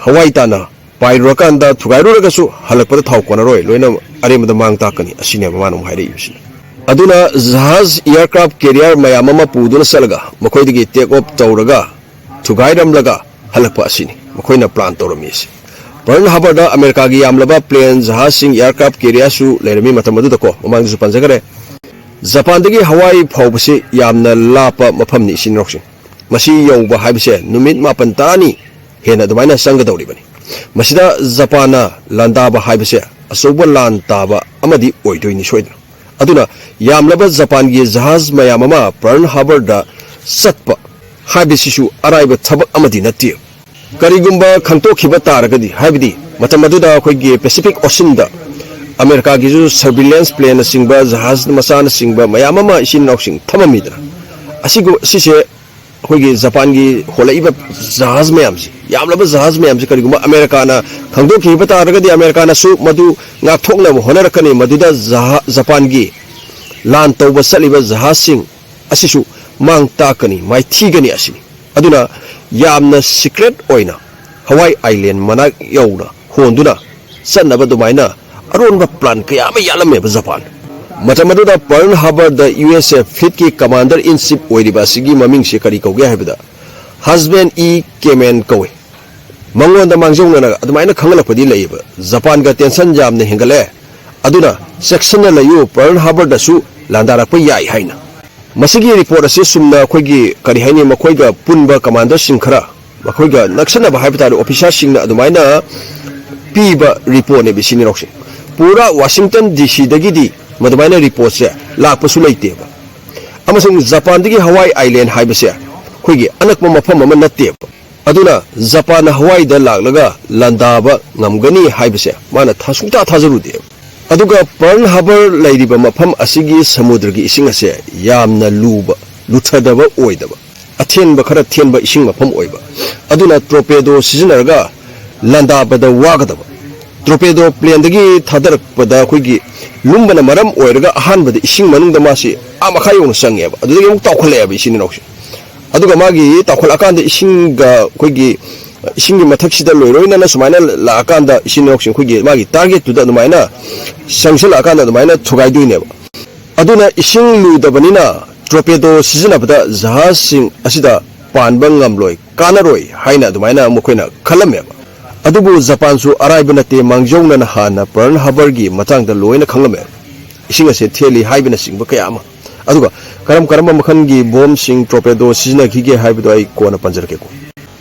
ꯍꯋꯥꯏ ꯇꯥꯅ ꯄꯥꯏꯔꯨꯔꯀꯥꯟꯗ ꯊꯨꯒꯥꯏꯔꯨꯔꯒꯁꯨ ꯍꯜꯂꯛꯄꯗ ꯊꯥꯎ ꯀꯣꯟꯅꯔꯣꯏ, ꯂꯣꯏꯅ ꯑꯔꯦꯝꯕꯗ ꯃꯥꯡ ꯇꯥꯛꯀꯅꯤ꯫ ꯑꯁꯤꯅꯦꯕ ꯃꯥꯅ ꯑꯃꯨꯛ ꯍꯥꯏꯔꯛꯏꯕꯁꯤꯅ꯫ ꯑꯗꯨꯅ ꯖꯍꯥꯖ, ꯑꯦꯌꯥꯔꯀ꯭ꯔꯥꯐ ꯀꯦꯔꯤꯌꯔ ꯃꯌꯥꯝ ꯑꯃ ꯄꯨꯗꯨꯅ ꯆꯠꯂꯒ ꯃꯈꯣꯏꯗꯒꯤ ꯇꯦꯛ ꯑꯣꯐ ꯇꯧꯔꯒ ꯊꯨꯒꯥꯏꯔꯝꯂꯒ ꯍꯜꯂꯛꯄ ꯑꯁꯤꯅꯤ ꯃꯈꯣꯏꯅ ꯄ꯭ꯂꯥꯟ ꯇꯧꯔꯝꯃꯤꯁꯤ꯫ ꯄꯔꯜ ꯍꯥꯔꯕꯔꯗ ꯑꯃꯦꯔꯤꯀꯥꯒꯤ ꯌꯥꯝꯂꯕ ꯄ꯭ꯂꯦꯟ, ꯖꯍꯥꯖꯁꯤꯡ, ꯑꯦꯌꯥꯔꯀ꯭ꯔꯥꯐ ꯀꯦꯔꯤꯌꯔꯁꯨ ꯂꯩꯔꯝꯃꯤ ꯃꯇꯝ ꯑꯗꯨꯗꯀꯣ, ꯃꯃꯥꯡꯗꯁꯨ ꯄꯟꯖꯈꯔꯦ꯫ ꯖꯄꯥꯟꯗꯒꯤ ꯍꯋꯥꯏ ꯐꯥꯎꯕꯁꯤ ꯌꯥꯝꯅ ꯂꯥꯞꯄ ꯃꯐꯝꯅꯤ ꯏꯆꯤꯟ ꯏꯅꯥꯎꯁꯤꯡ꯫ ꯃꯁꯤ ꯌꯧꯕ ꯍꯥꯏꯕꯁꯦ ꯅꯨꯃꯤꯠ ꯃꯥꯄꯟ ꯇꯔꯥꯅꯤ ꯍꯦꯟꯅ ꯑꯗꯨꯃꯥꯏꯅ ꯆꯪꯒꯗꯧꯔꯤꯕꯅꯤ꯫ ꯃꯁꯤꯗ ꯖꯄꯥꯟꯅ ꯂꯥꯟꯗꯥꯕ ꯍꯥꯏꯕꯁꯦ ꯑꯆꯧꯕ ꯂꯥꯟ ꯇꯥꯕ ꯑꯃꯗꯤ ꯑꯣꯏꯗꯣꯏꯅꯤ ꯁꯣꯏꯗꯅ꯫ ꯑꯗꯨꯅ ꯌꯥꯝꯂꯕ ꯖꯄꯥꯟꯒꯤ ꯖꯍꯥꯖ ꯃꯌꯥꯝ ꯑꯃ ꯄꯔꯜ ꯍꯥꯔꯕꯔꯗ ꯆꯠꯄ ꯍꯥꯏꯕꯁꯤꯁꯨ ꯑꯔꯥꯏꯕ ꯊꯕꯛ ꯑꯃꯗꯤ ꯅꯠꯇꯦ꯫ ꯀꯔꯤꯒꯨꯝꯕ ꯈꯪꯗꯣꯛꯈꯤꯕ ꯇꯥꯔꯒꯗꯤ, ꯍꯥꯏꯕꯗꯤ ꯃꯇꯝ ꯑꯗꯨꯗ ꯑꯩꯈꯣꯏꯒꯤ Pacific Oceanꯗ ꯑꯃꯦꯔꯤꯀꯥꯒꯤꯁꯨ surveillance planeꯅꯆꯤꯡꯕ, ꯖꯍꯥꯖ ꯃꯆꯥꯅꯆꯤꯡꯕ ꯃꯌꯥꯝ ꯑꯃ ꯏꯆꯤꯟ ꯏꯅꯥꯎꯁꯤꯡ ꯊꯝꯃꯝꯃꯤꯗꯅ, ꯑꯁꯤꯒꯨ-, ꯁꯤꯁꯦ ꯑꯩꯈꯣꯏꯒꯤ ꯖꯄꯥꯟꯒꯤ ꯍꯣꯜꯂꯛꯏꯕ ꯖꯍꯥꯖ ꯃꯌꯥꯝꯁꯤ, ꯌꯥꯝꯂꯕ ꯖꯍꯥꯖ ꯃꯌꯥꯝꯁꯤ ꯀꯔꯤꯒꯨꯝꯕ ꯑꯃꯦꯔꯤꯀꯥꯅ ꯈꯪꯗꯣꯛꯈꯤꯕ ꯇꯥꯔꯒꯗꯤ, ꯑꯃꯦꯔꯤꯀꯥꯅꯁꯨ ꯃꯗꯨ ꯉꯥꯛꯊꯣꯛꯅꯕ ꯍꯣꯠꯅꯔꯛꯀꯅꯤ꯫ ꯃꯗꯨꯗ ꯖꯍꯥ-, ꯖꯄꯥꯟꯒꯤ ꯂꯥꯟ ꯇꯧꯕ ꯆꯠꯂꯤꯕ ꯖꯍꯥꯖꯁꯤꯡ ꯑꯁꯤꯁꯨ ꯃꯥꯡ ꯇꯥꯛꯀꯅꯤ, ꯃꯥꯏꯊꯤꯒꯅꯤ ꯑꯁꯤꯅꯤ꯫ ꯑꯗꯨꯅ ꯌꯥꯝꯅ secret ꯑꯣꯏꯅ ꯍꯋꯥꯏ ꯑꯥꯏꯂꯦꯟ ꯃꯅꯥꯛ ꯌꯧꯅ ꯍꯣꯟꯗꯨꯅ ꯆꯠꯅꯕ ꯑꯗꯨꯃꯥꯏꯅ ꯑꯔꯣꯟꯕ plan ꯀꯌꯥ ꯑꯃ ꯌꯥꯠꯂꯝꯃꯦꯕ ꯖꯄꯥꯟ꯫ ꯃꯇꯝ ꯑꯗꯨꯗ Pearl Harborꯗ U S A fleetꯀꯤ commander in chief ꯑꯣꯏꯔꯤꯕ ꯑꯁꯤꯒꯤ ꯃꯃꯤꯡꯁꯤ ꯀꯔꯤ ꯀꯧꯒꯦ ꯍꯥꯏꯕꯗ, Husband E Kamen ꯀꯧꯏ꯫ ꯃꯉꯣꯟꯗ ꯃꯥꯡꯖꯧꯅꯅ ꯑꯗꯨꯃꯥꯏꯅ ꯈꯪꯍꯜꯂꯛꯄꯗꯤ ꯂꯩꯌꯦꯕ, "ꯖꯄꯥꯟꯒ tension ꯌꯥꯝꯅ ꯍꯦꯟꯒꯠꯂꯦ, ꯑꯗꯨꯅ ꯆꯦꯛꯁꯤꯟꯅ ꯂꯩꯌꯨ, Pearl Harborꯗꯁꯨ ꯂꯥꯟꯗꯥꯔꯛꯄ ꯌꯥꯏ" ꯍꯥꯏꯅ꯫ ꯃꯁꯤꯒꯤ report ꯑꯁꯤ ꯁꯨꯝꯅ ꯑꯩꯈꯣꯏꯒꯤ, ꯀꯔꯤ ꯍꯥꯏꯅꯤ, ꯃꯈꯣꯏꯒ ꯄꯨꯟꯕ commanderꯁꯤꯡ ꯈꯔ, ꯃꯈꯣꯏꯒ ꯅꯛꯁꯟꯅꯕ ꯍꯥꯏꯕ ꯇꯥꯔꯦ, officerꯁꯤꯡꯅ ꯑꯗꯨꯃꯥꯏꯅ ꯄꯤꯕ reportꯅꯦꯕ, ꯏꯆꯤꯟ ꯏꯅꯥꯎꯁꯦ꯫ ꯄꯨꯔꯥ Washington D Cꯗꯒꯤꯗꯤ ꯃꯗꯨꯃꯥꯏꯅ reportꯁꯦ ꯂꯥꯛꯄꯁꯨ ꯂꯩꯇꯦꯕ꯫ ꯑꯃꯁꯨꯡ ꯖꯄꯥꯟꯗꯒꯤ ꯍꯋꯥꯏ ꯑꯥꯏꯂꯦꯟ ꯍꯥꯏꯕꯁꯦ ꯑꯩꯈꯣꯏꯒꯤ ꯑꯅꯛꯄ ꯃꯐꯝ ꯑꯃ ꯅꯠꯇꯦꯕ꯫ ꯑꯗꯨꯅ ꯖꯄꯥꯟꯅ ꯍꯋꯥꯏꯗ ꯂꯥꯛꯂꯒ ꯂꯥꯟꯗꯥꯕ ꯉꯝꯒꯅꯤ ꯍꯥꯏꯕꯁꯦ ꯃꯥꯅ ꯊꯥ-, ꯁꯨꯡꯊꯥ ꯊꯥꯖꯔꯨꯗꯦꯕ꯫ ꯑꯗꯨꯒ Pearl Harbor ꯂꯩꯔꯤꯕ ꯃꯐꯝ ꯑꯁꯤꯒꯤ ꯁꯃꯨꯗ꯭ꯔꯒꯤ ꯏꯁꯤꯡ ꯑꯁꯦ ꯌꯥꯝꯅ ꯂꯨꯕ, ꯂꯨꯊꯗꯕ ꯑꯣꯏꯗꯕ, ꯑꯊꯦꯟꯕ ꯈꯔ ꯊꯦꯟꯕ ꯏꯁꯤꯡ ꯃꯐꯝ ꯑꯣꯏꯕ꯫ ꯑꯗꯨꯅ torpedo ꯁꯤꯖꯤꯟꯅꯔꯒ ꯂꯥꯟꯗꯥꯕꯗ ꯋꯥꯒꯗꯕ꯫ Torpedo planeꯗꯒꯤ ꯊꯥꯗꯔꯛꯄꯗ ꯑꯩꯈꯣꯏꯒꯤ ꯂꯨꯝꯕꯅ ꯃꯔꯝ ꯑꯣꯏꯔꯒ ꯑꯍꯥꯟꯕꯗ ꯏꯁꯤꯡ ꯃꯅꯨꯡꯗ ꯃꯥꯁꯤ ꯑꯥ ꯃꯈꯥ ꯌꯧꯅ ꯆꯪꯉꯦꯕ, ꯑꯗꯨꯗꯒꯤ ꯑꯃꯨꯛ ꯇꯥꯎꯈꯠꯂꯛꯑꯦꯕ ꯏꯆꯤꯟ ꯏꯅꯥꯎꯁꯦ꯫ ꯑꯗꯨꯒ ꯃꯥꯒꯤ ꯇꯥꯎꯈꯠꯂꯛꯑꯀꯥꯟꯗ ꯏꯁꯤꯡꯒ ꯑꯩꯈꯣꯏꯒꯤ ꯏꯁꯤꯡꯒꯤ ꯃꯊꯛꯁꯤꯗ ꯂꯣꯏꯔꯣꯏꯅꯅ ꯁꯨꯃꯥꯏꯅ ꯂꯥꯛꯑꯀꯥꯟꯗ ꯏꯆꯤꯟ ꯏꯅꯥꯎꯁꯤꯡ ꯑꯩꯈꯣꯏꯒꯤ ꯃꯥꯒꯤ targetꯇꯨꯗ ꯑꯗꯨꯃꯥꯏꯅ ꯆꯪꯁꯤꯜꯂꯛꯑꯀꯥꯟꯗ ꯑꯗꯨꯃꯥꯏꯅ ꯊꯨꯒꯥꯏꯗꯣꯏꯅꯦꯕ꯫ ꯑꯗꯨꯅ ꯏꯁꯤꯡ ꯂꯨꯗꯕꯅꯤꯅ torpedo ꯁꯤꯖꯤꯟꯅꯕꯗ ꯖꯍꯥꯖꯁꯤꯡ ꯑꯁꯤꯗ ꯄꯥꯟꯕ ꯉꯝꯂꯣꯏ, ꯀꯥꯟꯅꯔꯣꯏ ꯍꯥꯏꯅ ꯑꯗꯨꯃꯥꯏꯅ ꯃꯈꯣꯏꯅ ꯈꯜꯂꯝꯃꯦꯕ꯫ ꯑꯗꯨꯕꯨ ꯖꯄꯥꯟꯁꯨ ꯑꯔꯥꯏꯕ ꯅꯠꯇꯦ, ꯃꯥꯡꯖꯧꯅꯅ ꯍꯥꯟꯅ Pearl Harborꯒꯤ ꯃꯇꯥꯡꯗ ꯂꯣꯏꯅ ꯈꯪꯂꯝꯃꯦ꯫ ꯏꯁꯤꯡ ꯑꯁꯦ ꯊꯦꯜꯂꯤ ꯍꯥꯏꯕꯅꯆꯤꯡꯕ ꯀꯌꯥ ꯑꯃ꯫ ꯑꯗꯨꯒ ꯀꯔꯝ ꯀꯔꯝꯕ ꯃꯈꯜꯒꯤ ꯕꯣꯝꯁꯤꯡ, torpedo ꯁꯤꯖꯤꯟꯅꯈꯤꯒꯦ ꯍꯥꯏꯕꯗꯣ ꯑꯩ ꯀꯣꯟꯅ ꯄꯟꯖꯔꯛꯀꯦꯀꯣ꯫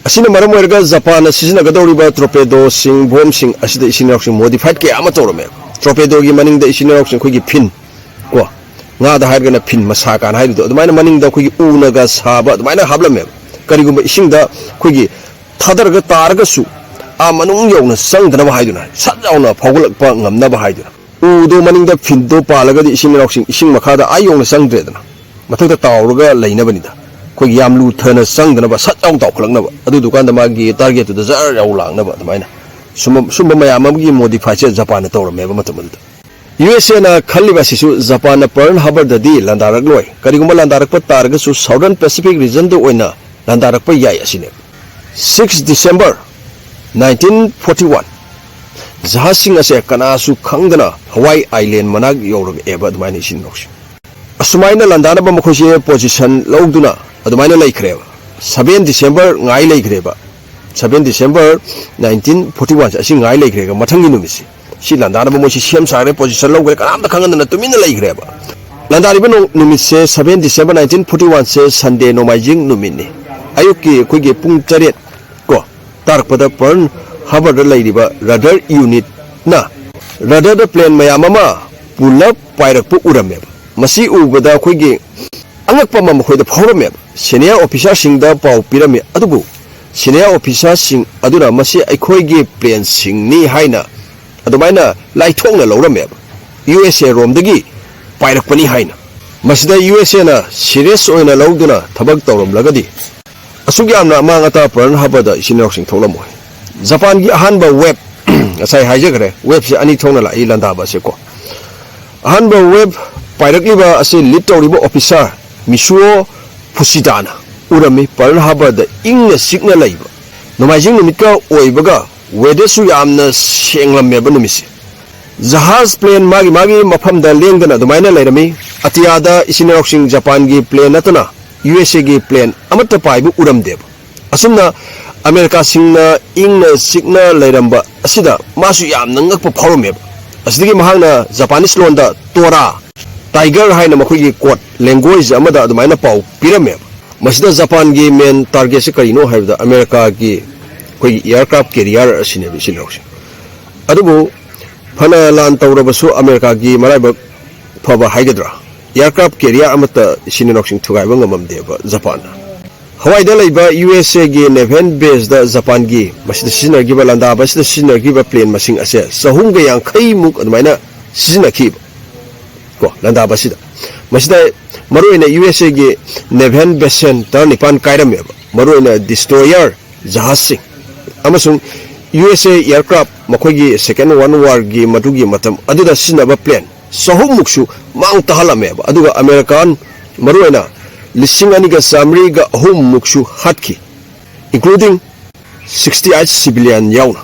ꯑꯁꯤꯅ ꯃꯔꯝ ꯑꯣꯏꯔꯒ ꯖꯄꯥꯟꯅ ꯁꯤꯖꯤꯟꯅꯒꯗꯧꯔꯤꯕ torpedoꯁꯤꯡ, ꯕꯣꯝꯁꯤꯡ ꯑꯁꯤꯗ ꯏꯆꯤꯟ ꯏꯅꯥꯎꯁꯤꯡ modified ꯀꯌꯥ ꯑꯃ ꯇꯧꯔꯝꯃꯦ꯫ Torpedoꯒꯤ ꯃꯅꯤꯡꯗ ꯏꯆꯤꯟ ꯏꯅꯥꯎꯁꯤꯡ ꯑꯩꯈꯣꯏꯒꯤ fin ꯀꯣ, ꯉꯥꯗ ꯍꯥꯏꯔꯒꯅ fin ꯃꯁꯥ ꯀꯥꯟ ꯍꯥꯏꯔꯤꯗꯣ, ꯑꯗꯨꯃꯥꯏꯅ ꯃꯅꯤꯡꯗ ꯑꯩꯈꯣꯏꯒꯤ ꯎꯅꯒ ꯁꯥꯕ ꯑꯗꯨꯃꯥꯏꯅ ꯍꯥꯞꯂꯝꯃꯦꯕ꯫ ꯀꯔꯤꯒꯨꯝꯕ ꯏꯁꯤꯡꯗ ꯑꯩꯈꯣꯏꯒꯤ ꯊꯥꯗꯔꯒ ꯇꯥꯔꯒꯁꯨ ꯑꯥ ꯃꯅꯨꯡ ꯌꯧꯅ ꯆꯪꯗꯅꯕ ꯍꯥꯏꯗꯨꯅ, ꯁꯠ ꯌꯥꯎꯅ ꯐꯥꯎꯒꯠꯂꯛꯄ ꯉꯝꯅꯕ ꯍꯥꯏꯗꯨꯅ, ꯎꯗꯣ ꯃꯅꯤꯡꯗ ꯐꯤꯟꯗꯣ ꯄꯥꯜꯂꯒꯗꯤ ꯏꯁꯤꯡ ꯏꯅꯥꯎꯁꯤꯡ ꯏꯁꯤꯡ ꯃꯈꯥꯗ ꯑꯥ ꯌꯧꯅ ꯆꯪꯗ꯭ꯔꯦꯗꯅ, ꯃꯊꯛꯇ ꯇꯥꯎꯔꯒ ꯂꯩꯅꯕꯅꯤꯗ꯫ ꯑꯩꯈꯣꯏꯒꯤ ꯌꯥꯝ ꯂꯨꯊꯅ ꯆꯪꯗꯅꯕ, ꯁꯠ ꯌꯥꯎꯅ ꯇꯥꯎꯈꯠꯂꯛꯅꯕ, ꯑꯗꯨꯗꯨꯀꯥꯟꯗ ꯃꯥꯒꯤ ꯇꯥꯔꯒꯦꯠꯇꯨꯗ ꯖꯔ ꯌꯥꯎ ꯂꯥꯛꯅꯕ, ꯑꯗꯨꯃꯥꯏꯅ ꯁꯨꯝꯕ ꯁꯨꯝꯕ ꯃꯌꯥꯝ ꯑꯃꯒꯤ ꯃꯣꯗꯤꯐꯥꯏꯁꯦ ꯖꯄꯥꯟꯅ ꯇꯧꯔꯝꯃꯦꯕ ꯃꯇꯝ ꯑꯗꯨꯗ꯫ ꯌꯨ ꯑꯦꯁ ꯑꯦꯅ ꯈꯜꯂꯤꯕ ꯑꯁꯤꯁꯨ ꯖꯄꯥꯟꯅ ꯄꯔꯜ ꯍꯥꯔꯕꯔꯗꯗꯤ ꯂꯥꯟꯗꯥꯔꯛꯂꯣꯏ, ꯀꯔꯤꯒꯨꯝꯕ ꯂꯥꯟꯗꯥꯔꯛꯄ ꯇꯥꯔꯒꯁꯨ ꯁꯥꯎꯗꯔꯟ ꯄꯦꯁꯤꯐꯤꯛ ꯔꯤꯖꯟꯗ ꯑꯣꯏꯅ ꯂꯥꯟꯗꯥꯔꯛꯄ ꯌꯥꯏ ꯑꯁꯤꯅꯦꯕ꯫ Six December nineteen forty one, ꯖꯍꯥꯖꯁꯤꯡ ꯑꯁꯦ ꯀꯅꯥꯁꯨ ꯈꯪꯗꯅ ꯍꯋꯥꯏ ꯑꯥꯏꯂꯦꯟ ꯃꯅꯥꯛ ꯌꯧꯔꯛꯑꯦꯕ꯫ ꯑꯗꯨꯃꯥꯏꯅ ꯏꯆꯤꯟ ꯏꯅꯥꯎꯁꯤꯡ ꯑꯁꯨꯃꯥꯏꯅ ꯂꯥꯟꯗꯥꯅꯕ ꯃꯈꯣꯏꯁꯦ ꯄꯣꯖꯤꯁꯟ ꯂꯧꯗꯨꯅ ꯑꯗꯨꯃꯥꯏꯅ ꯂꯩꯈ꯭ꯔꯦꯕ꯫ Seven December ꯉꯥꯏ ꯂꯩꯈ꯭ꯔꯦꯕ꯫ Seven December nineteen forty one ꯑꯁꯤ ꯉꯥꯏ ꯂꯩꯈ꯭ꯔꯦꯒ ꯃꯊꯪꯒꯤ ꯅꯨꯃꯤꯠꯁꯤ, ꯁꯤ ꯂꯥꯟꯗꯥꯅꯕ ꯃꯣꯏꯁꯤ ꯁꯦꯝ ꯁꯥꯈ꯭ꯔꯦ, ꯄꯣꯖꯤꯁꯟ ꯂꯧꯈ꯭ꯔꯦ, ꯀꯅꯥꯝꯇ ꯈꯪꯍꯟꯗꯅ ꯇꯨꯃꯤꯟꯅ ꯂꯩꯈ꯭ꯔꯦꯕ꯫ ꯂꯥꯟꯗꯥꯔꯤꯕ ꯅꯣ- ꯅꯨꯃꯤꯠꯁꯦ, Seven December nineteen forty one ꯁꯦ ꯁꯟꯗꯦ, ꯅꯣꯡꯃꯥꯏꯖꯤꯡ ꯅꯨꯃꯤꯠꯅꯤ꯫ ꯑꯌꯨꯛꯀꯤ ꯑꯩꯈꯣꯏꯒꯤ ꯄꯨꯡ ꯇꯔꯦꯠ ꯀꯣ ꯇꯥꯔꯛꯄꯗ ꯄꯔꯜ ꯍꯥꯔꯕꯔꯗ ꯂꯩꯔꯤꯕ ꯔꯗꯥꯔ ꯌꯨꯅꯤꯠꯅ ꯔꯗꯥꯔꯗ ꯄ꯭ꯂꯦꯟ ꯃꯌꯥꯝ ꯑꯃ ꯄꯨꯂꯞ ꯄꯥꯏꯔꯛꯄ ꯎꯔꯝꯃꯦꯕ꯫ ꯃꯁꯤ ꯎꯕꯗ ꯑꯩꯈꯣꯏꯒꯤ ꯑꯉꯛꯄ ꯑꯃ ꯃꯈꯣꯏꯗ ꯐꯥꯎꯔꯝꯃꯦꯕ꯫ ꯁꯦꯅꯤꯌꯔ ꯑꯣꯐꯤꯁꯥꯔꯁꯤꯡꯗ ꯄꯥꯎ ꯄꯤꯔꯝꯃꯤ, ꯑꯗꯨꯕꯨ ꯁꯦꯅꯤꯌꯔ ꯑꯣꯐꯤꯁꯥꯔꯁꯤꯡ ꯑꯗꯨꯅ ꯃꯁꯤ ꯑꯩꯈꯣꯏꯒꯤ ꯄ꯭ꯂꯦꯟꯁꯤꯡꯅꯤ ꯍꯥꯏꯅ ꯑꯗꯨꯃꯥꯏꯅ ꯂꯥꯏꯊꯣꯛꯅ ꯂꯧꯔꯝꯃꯦꯕ, ꯌꯨ ꯑꯦꯁ ꯑꯦ ꯔꯣꯝꯗꯒꯤ ꯄꯥꯏꯔꯛꯄꯅꯤ ꯍꯥꯏꯅ꯫ ꯃꯁꯤꯗ ꯌꯨ ꯑꯦꯁ ꯑꯦꯅ ꯁꯤꯔꯤꯌꯁ ꯑꯣꯏꯅ ꯂꯧꯗꯨꯅ ꯊꯕꯛ ꯇꯧꯔꯝꯂꯒꯗꯤ ꯑꯁꯨꯛ ꯌꯥꯝꯅ ꯑꯃꯥꯡ ꯑꯇꯥ ꯄꯔꯜ ꯍꯥꯔꯕꯔꯗ ꯏꯆꯤꯟ ꯏꯅꯥꯎꯁꯤꯡ ꯊꯣꯛꯂꯝꯃꯣꯏ꯫ ꯖꯄꯥꯟꯒꯤ ꯑꯍꯥꯟꯕ ꯋꯦꯕ, ꯉꯁꯥꯏ ꯍꯥꯏꯖꯈ꯭ꯔꯦ, ꯋꯦꯕꯁꯦ ꯑꯅꯤ ꯊꯣꯛꯅ ꯂꯥꯛꯏ ꯂꯥꯟꯗꯥꯕ ꯑꯁꯦꯀꯣ꯫ ꯑꯍꯥꯟꯕ ꯋꯦꯕ ꯄꯥꯏꯔꯛꯂꯤꯕ ꯑꯁꯤ ꯂꯤꯗ ꯇꯧꯔꯤꯕ ꯑꯣꯐꯤꯁꯥꯔ ꯃꯤꯁꯨꯑꯣ ꯐꯨꯁꯤꯗꯥꯅ ꯎꯔꯝꯃꯤ꯫ ꯄꯔꯜ ꯍꯥꯔꯕꯔꯗ ꯏꯪꯅ ꯆꯤꯛꯅ ꯂꯩꯕ ꯅꯣꯡꯃꯥꯏꯖꯤꯡ ꯅꯨꯃꯤꯠꯀ ꯑꯣꯏꯕꯒ ꯋꯦꯗꯔꯁꯨ ꯌꯥꯝꯅ ꯁꯦꯡꯂꯝꯃꯦꯕ ꯅꯨꯃꯤꯠꯁꯦ꯫ ꯖꯍꯥꯖ ꯄ꯭ꯂꯦꯟ ꯃꯥꯒꯤ ꯃꯥꯒꯤ ꯃꯐꯝꯗ ꯂꯦꯡꯗꯅ ꯑꯗꯨꯃꯥꯏꯅ ꯂꯩꯔꯝꯃꯤ꯫ ꯑꯇꯤꯌꯥꯗ ꯏꯆꯤꯟ ꯏꯅꯥꯎꯁꯤꯡ ꯖꯄꯥꯟꯒꯤ ꯄ꯭ꯂꯦꯟ ꯅꯠꯇꯅ ꯌꯨ ꯑꯦꯁ ꯑꯦꯒꯤ ꯄ꯭ꯂꯦꯟ ꯑꯃꯠꯇ ꯄꯥꯏꯕ ꯎꯔꯝꯗꯦꯕ꯫ ꯑꯁꯨꯝꯅ ꯑꯃꯦꯔꯤꯀꯥꯁꯤꯡꯅ ꯏꯪꯅ ꯆꯤꯛꯅ ꯂꯩꯔꯝꯕ ꯑꯁꯤꯗ ꯃꯥꯁꯨ ꯌꯥꯝꯅ ꯉꯛꯄ ꯐꯥꯎꯔꯝꯃꯦꯕ꯫ ꯑꯁꯤꯗꯒꯤ ꯃꯍꯥꯛꯅ ꯖꯄꯥꯅꯤꯁ ꯂꯣꯟꯗ ꯇꯣꯔꯥ, ꯇꯥꯏꯒꯔ ꯍꯥꯏꯅ ꯃꯈꯣꯏꯒꯤ ꯀꯣꯗ ꯂꯦꯡꯒ꯭ꯋꯦꯖ ꯑꯃꯗ ꯑꯗꯨꯃꯥꯏꯅ ꯄꯥꯎ ꯄꯤꯔꯝꯃꯦꯕ꯫ ꯃꯁꯤꯗ ꯖꯄꯥꯟꯒꯤ ꯃꯦꯟ ꯇꯥꯔꯒꯦꯠꯁꯦ ꯀꯔꯤꯅꯣ ꯍꯥꯏꯕꯗ ꯑꯃꯦꯔꯤꯀꯥꯒꯤ ꯑꯩꯈꯣꯏꯒꯤ ꯑꯦꯌꯔꯀ꯭ꯔꯥꯐ ꯀꯦꯔꯤꯌꯔ ꯑꯁꯤꯅꯦꯕ, ꯏꯆꯤꯟ ꯏꯅꯥꯎꯁꯤꯡ꯫ ꯑꯗꯨꯕꯨ ꯐꯅ ꯂꯥꯟ ꯇꯧꯔꯕꯁꯨ ꯑꯃꯦꯔꯤꯀꯥꯒꯤ ꯃꯔꯥꯏꯕꯛ ꯐꯕ ꯍꯥꯏꯒꯗ꯭ꯔꯥ, ꯑꯦꯌꯔꯀ꯭ꯔꯥꯐ ꯀꯦꯔꯤꯌꯔ ꯑꯃꯠꯇ ꯏꯆꯤꯟ ꯏꯅꯥꯎꯁꯤꯡ ꯊꯨꯒꯥꯏꯕ ꯉꯝꯃꯝꯗꯦꯕ ꯖꯄꯥꯟꯅ꯫ ꯍꯋꯥꯏꯗ ꯂꯩꯕ ꯌꯨ ꯑꯦꯁ ꯑꯦꯒꯤ ꯅꯦꯚꯦꯜ ꯕꯦꯁꯇ ꯖꯄꯥꯟꯒꯤ ꯃꯁꯤꯗ ꯁꯤꯖꯤꯟꯅꯈꯤꯕ, ꯂꯥꯟꯗꯥꯕ ꯑꯁꯤꯗ ꯁꯤꯖꯤꯟꯅꯈꯤꯕ ꯄ꯭ꯂꯦꯟ ꯃꯁꯤꯡ ꯑꯁꯦ ꯆꯍꯨꯝꯒ ꯌꯥꯡꯈꯩꯃꯨꯛ ꯑꯗꯨꯃꯥꯏꯅ ꯁꯤꯖꯤꯟꯅꯈꯤꯕ꯫ ꯀꯣ, ꯂꯥꯟꯗꯥꯕ ꯑꯁꯤꯗ, ꯃꯁꯤꯗ ꯃꯔꯨꯑꯣꯏꯅ ꯌꯨ ꯑꯦꯁ ꯑꯦꯒꯤ ꯅꯦꯚꯦꯜ ꯕꯦꯁꯦꯟ ꯇꯔꯥꯅꯤꯄꯥꯟ ꯀꯥꯏꯔꯝꯃꯦꯕ, ꯃꯔꯨꯑꯣꯏꯅ ꯗꯤꯁꯇ꯭ꯔꯣꯌꯔ ꯖꯍꯥꯖꯁꯤꯡ ꯑꯃꯁꯨꯡ ꯌꯨ ꯑꯦꯁ ꯑꯦ ꯑꯦꯌꯥꯔꯀ꯭ꯔꯥꯐ, ꯃꯈꯣꯏꯒꯤ ꯁꯦꯀꯦꯟ ꯋꯥꯔꯜ ꯋꯥꯔꯒꯤ ꯃꯗꯨꯒꯤ ꯃꯇꯝ ꯑꯗꯨꯗ ꯁꯤꯖꯤꯟꯅꯕ ꯄ꯭ꯂꯦꯟ ꯆꯍꯨꯝꯃꯨꯛꯁꯨ ꯃꯥꯡ ꯇꯥꯍꯜꯂꯝꯃꯦꯕ꯫ ꯑꯗꯨꯒ ꯑꯃꯦꯔꯤꯀꯥꯟ ꯃꯔꯨꯑꯣꯏꯅ ꯂꯤꯁꯤꯡ ꯑꯅꯤꯒ ꯆꯥꯃꯔꯤꯒ ꯑꯍꯨꯝꯃꯨꯛꯁꯨ ꯍꯥꯠꯈꯤ, including sixty eight civilian ꯌꯥꯎꯅ꯫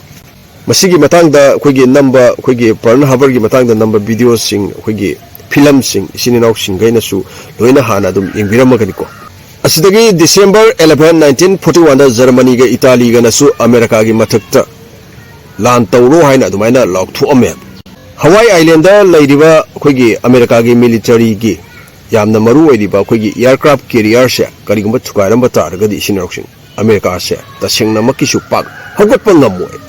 ꯃꯁꯤꯒꯤ ꯃꯇꯥꯡꯗ ꯑꯩꯈꯣꯏꯒꯤ ꯅꯝꯕ, ꯑꯩꯈꯣꯏꯒꯤ ꯄꯔꯜ ꯍꯥꯔꯕꯔꯒꯤ ꯃꯇꯥꯡꯗ ꯅꯝꯕ ꯚꯤꯗꯤꯑꯣꯁꯤꯡ, ꯑꯩꯈꯣꯏꯒꯤ ꯐꯤꯂꯝꯁꯤꯡ, ꯏꯆꯤꯟ ꯏꯅꯥꯎꯁꯤꯡꯈꯩꯅꯁꯨ ꯂꯣꯏꯅ ꯍꯥꯟꯅ ꯑꯗꯨꯝ ꯌꯦꯡꯕꯤꯔꯝꯃꯒꯅꯤꯀꯣ꯫ ꯑꯁꯤꯗꯒꯤ December eleven, nineteen forty one ꯗ ꯖꯔꯃꯅꯤꯒ ꯏꯇꯥꯂꯤꯒꯅꯁꯨ ꯑꯃꯦꯔꯤꯀꯥꯒꯤ ꯃꯊꯛꯇ ꯂꯥꯟ ꯇꯧꯔꯣ ꯍꯥꯏꯅ ꯑꯗꯨꯃꯥꯏꯅ ꯂꯥꯎꯊꯣꯛꯑꯝꯃꯦ꯫ ꯍꯋꯥꯏ ꯑꯥꯏꯂꯦꯟꯗ ꯂꯩꯔꯤꯕ ꯑꯩꯈꯣꯏꯒꯤ ꯑꯃꯦꯔꯤꯀꯥꯒꯤ ꯃꯤꯂꯤꯇꯔꯤꯒꯤ ꯌꯥꯝꯅ ꯃꯔꯨ ꯑꯣꯏꯔꯤꯕ ꯑꯩꯈꯣꯏꯒꯤ ꯑꯦꯌꯔꯀ꯭ꯔꯥꯐ ꯀꯦꯔꯤꯌꯔꯁꯦ ꯀꯔꯤꯒꯨꯝꯕ ꯊꯨꯒꯥꯏꯔꯝꯕ ꯇꯥꯔꯒꯗꯤ, ꯏꯆꯤꯟ ꯏꯅꯥꯎꯁꯤꯡ, ꯑꯃꯦꯔꯤꯀꯥꯁꯦ ꯇꯁꯦꯡꯅꯃꯛꯀꯤꯁꯨ ꯄꯥꯛ ꯍꯧꯒꯠꯄ ꯉꯝꯃꯣꯏ꯫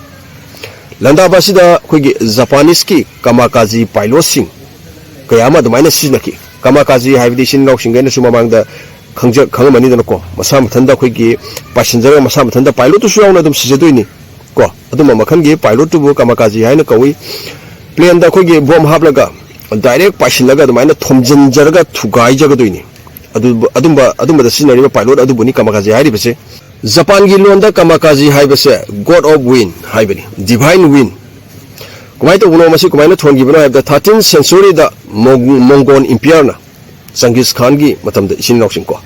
ꯂꯥꯟꯗꯥꯕ ꯑꯁꯤꯗ ꯑꯩꯈꯣꯏꯒꯤ ꯖꯄꯥꯅꯤꯁꯀꯤ ꯀꯃꯥꯀꯥꯖꯤ ꯄꯥꯏꯂꯣꯠꯁꯤꯡ ꯀꯌꯥ ꯑꯃ ꯑꯗꯨꯃꯥꯏꯅ ꯁꯤꯖꯤꯟꯅꯈꯤ꯫ ꯀꯃꯥꯀꯥꯖꯤ ꯍꯥꯏꯕꯗꯤ ꯏꯆꯤꯟ ꯏꯅꯥꯎꯁꯤꯡꯒꯩꯅꯁꯨ ꯃꯃꯥꯡꯗ ꯈꯪꯖ-, ꯈꯪꯉꯝꯃꯅꯤꯗꯅꯀꯣ, ꯃꯁꯥ ꯃꯊꯟꯇ ꯑꯩꯈꯣꯏꯒꯤ ꯄꯥꯏꯁꯤꯟꯖꯔꯒ ꯃꯁꯥ ꯃꯊꯟꯇ ꯄꯥꯏꯂꯣꯠꯇꯨꯁꯨ ꯌꯥꯎꯅ ꯑꯗꯨꯝ ꯁꯤꯖꯗꯣꯏꯅꯤ꯫ ꯀꯣ, ꯑꯗꯨꯝꯕ ꯃꯈꯜꯒꯤ ꯄꯥꯏꯂꯣꯠꯇꯨꯕꯨ ꯀꯃꯥꯀꯥꯖꯤ ꯍꯥꯏꯅ ꯀꯧꯏ꯫ ꯄ꯭ꯂꯦꯟꯗ ꯑꯩꯈꯣꯏꯒꯤ ꯕꯣꯝ ꯍꯥꯞꯂꯒ ꯗꯥꯏꯔꯦꯛ ꯄꯥꯏꯁꯤꯜꯂꯒ ꯑꯗꯨꯃꯥꯏꯅ ꯊꯣꯝꯖꯤꯟꯖꯔꯒ ꯊꯨꯒꯥꯏꯖꯒꯗꯣꯏꯅꯤ꯫ ꯑꯗꯨꯕꯨ-, ꯑꯗꯨꯝꯕ, ꯑꯗꯨꯝꯕꯗ ꯁꯤꯖꯤꯟꯅꯔꯤꯕ ꯄꯥꯏꯂꯣꯠ ꯑꯗꯨꯕꯨꯅꯤ ꯀꯃꯥꯀꯥꯖꯤ ꯍꯥꯏꯔꯤꯕꯁꯦ꯫ ꯖꯄꯥꯟꯒꯤ ꯂꯣꯟꯗ ꯀꯃꯥꯀꯥꯖꯤ ꯍꯥꯏꯕꯁꯦ God of Wind ꯍꯥꯏꯕꯅꯤ, Divine Wind꯫ ꯀꯃꯥꯏꯅ ꯇꯧꯕꯅꯣ, ꯃꯁꯤ ꯀꯃꯥꯏꯅ ꯊꯣꯟꯈꯤꯕꯅꯣ ꯍꯥꯏꯕꯗ, thirteenth centuryꯗ ꯃꯣꯡ-, ꯃꯣꯡꯒꯣꯜ ꯏꯝꯄꯤꯌꯔꯅ, ꯆꯪꯒꯤꯁ ꯈꯥꯟꯒꯤ ꯃꯇꯝꯗ, ꯏꯆꯤꯟ ꯏꯅꯥꯎꯁꯤꯡ ꯀꯣ,